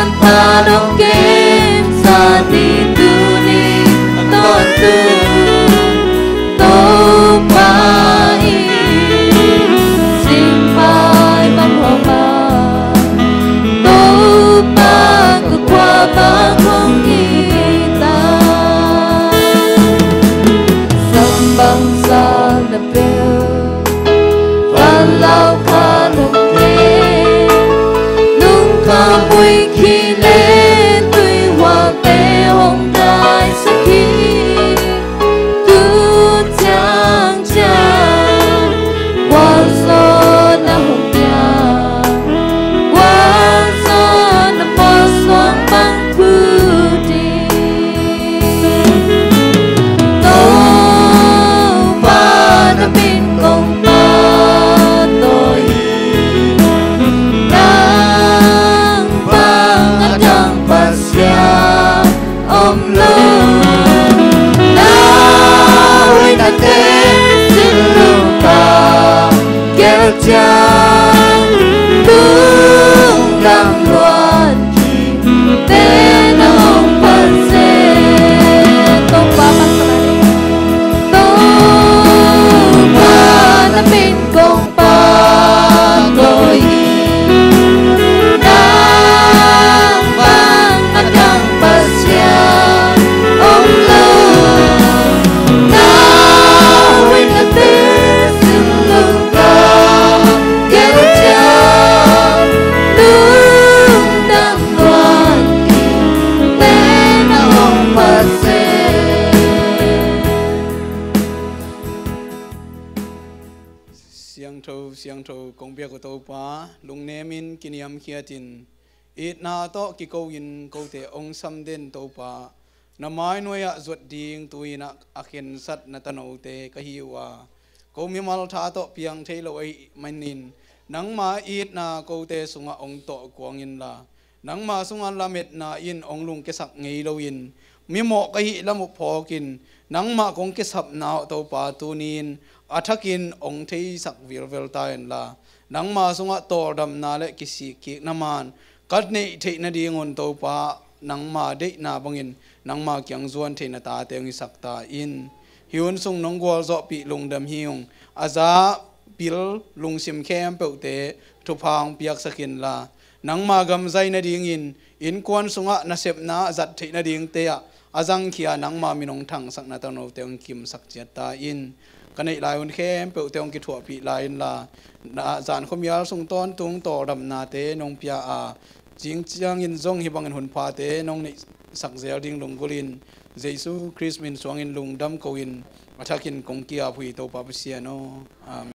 Hong kemsa ni tuni a tawntung Topa in singpai bang hong a, Topa ka kuamah hong hi ta. Sam bangzah na bel, van lau kha nong kei, lungkham huih khih le tuihualte hong naisak hi. Tu ciang ciang gualzawhna hong pia, gualzawhna mawhsuang bang phu ding. Topa, na min kong pahtawi hi. Nang bang a dang Pasian om lo. Na hoihnate sin lungdam gel ciang, lungdam luan kik te na hong pan seh. Topa pan seh. Topa, na min kong pahtawi hi. Nang bang a dang Pasian om lo. Na hoihnate sin lungdam gel ciang, lungdam luan kik te na hong pan seh. Siangtho, siangtho kong biak uh Topa, lungnemin kiniamkhiatin, itna tawh kiko-in kote hong samden Topa, na mainuai-ah zuat ding tu-in ah a khensat na tanote ka hi uh a, ko mimal tha tawh piang thei lo ahih manin, nangma itna kote sungah hong tawh kuang inla, nangma sungah lametna in hong lungkiasak ngei loin, mimawh ka hih lam uh phawkin, nangmah kong kisapna uh Topa tuni-in a thakin hong theisak vilvel ta inla, nangma sungah tawldamna le kisikkikna man ka neih theih nadingun Topa, nangma deihna bangin nangma kiang zuan theih na tate hong hisak ta in. Hih hun sung nong gualzawhpih lungdam hi ung. A za pil lungsim khempeuhte thupha hong piaksak inla, nangma gam zai nadingin innkuan sungah nasepna zat theih nadingte ah a zangkhia nangma min hong thangsak na tanote hong kimsak ciat ta in. Ka neih lai hun khempeuhte hong kithuahpih lai inla, na zan khuamial sung tawntung tawldamnate nong pia a, zing ciangin zong hih bangin hun phate nong neihsak zel ding lunggulhin, Jesu Khrist min suangin lungdam ko-in a thakin kong ki-ap uh hi Topa Pasian aw. Amen.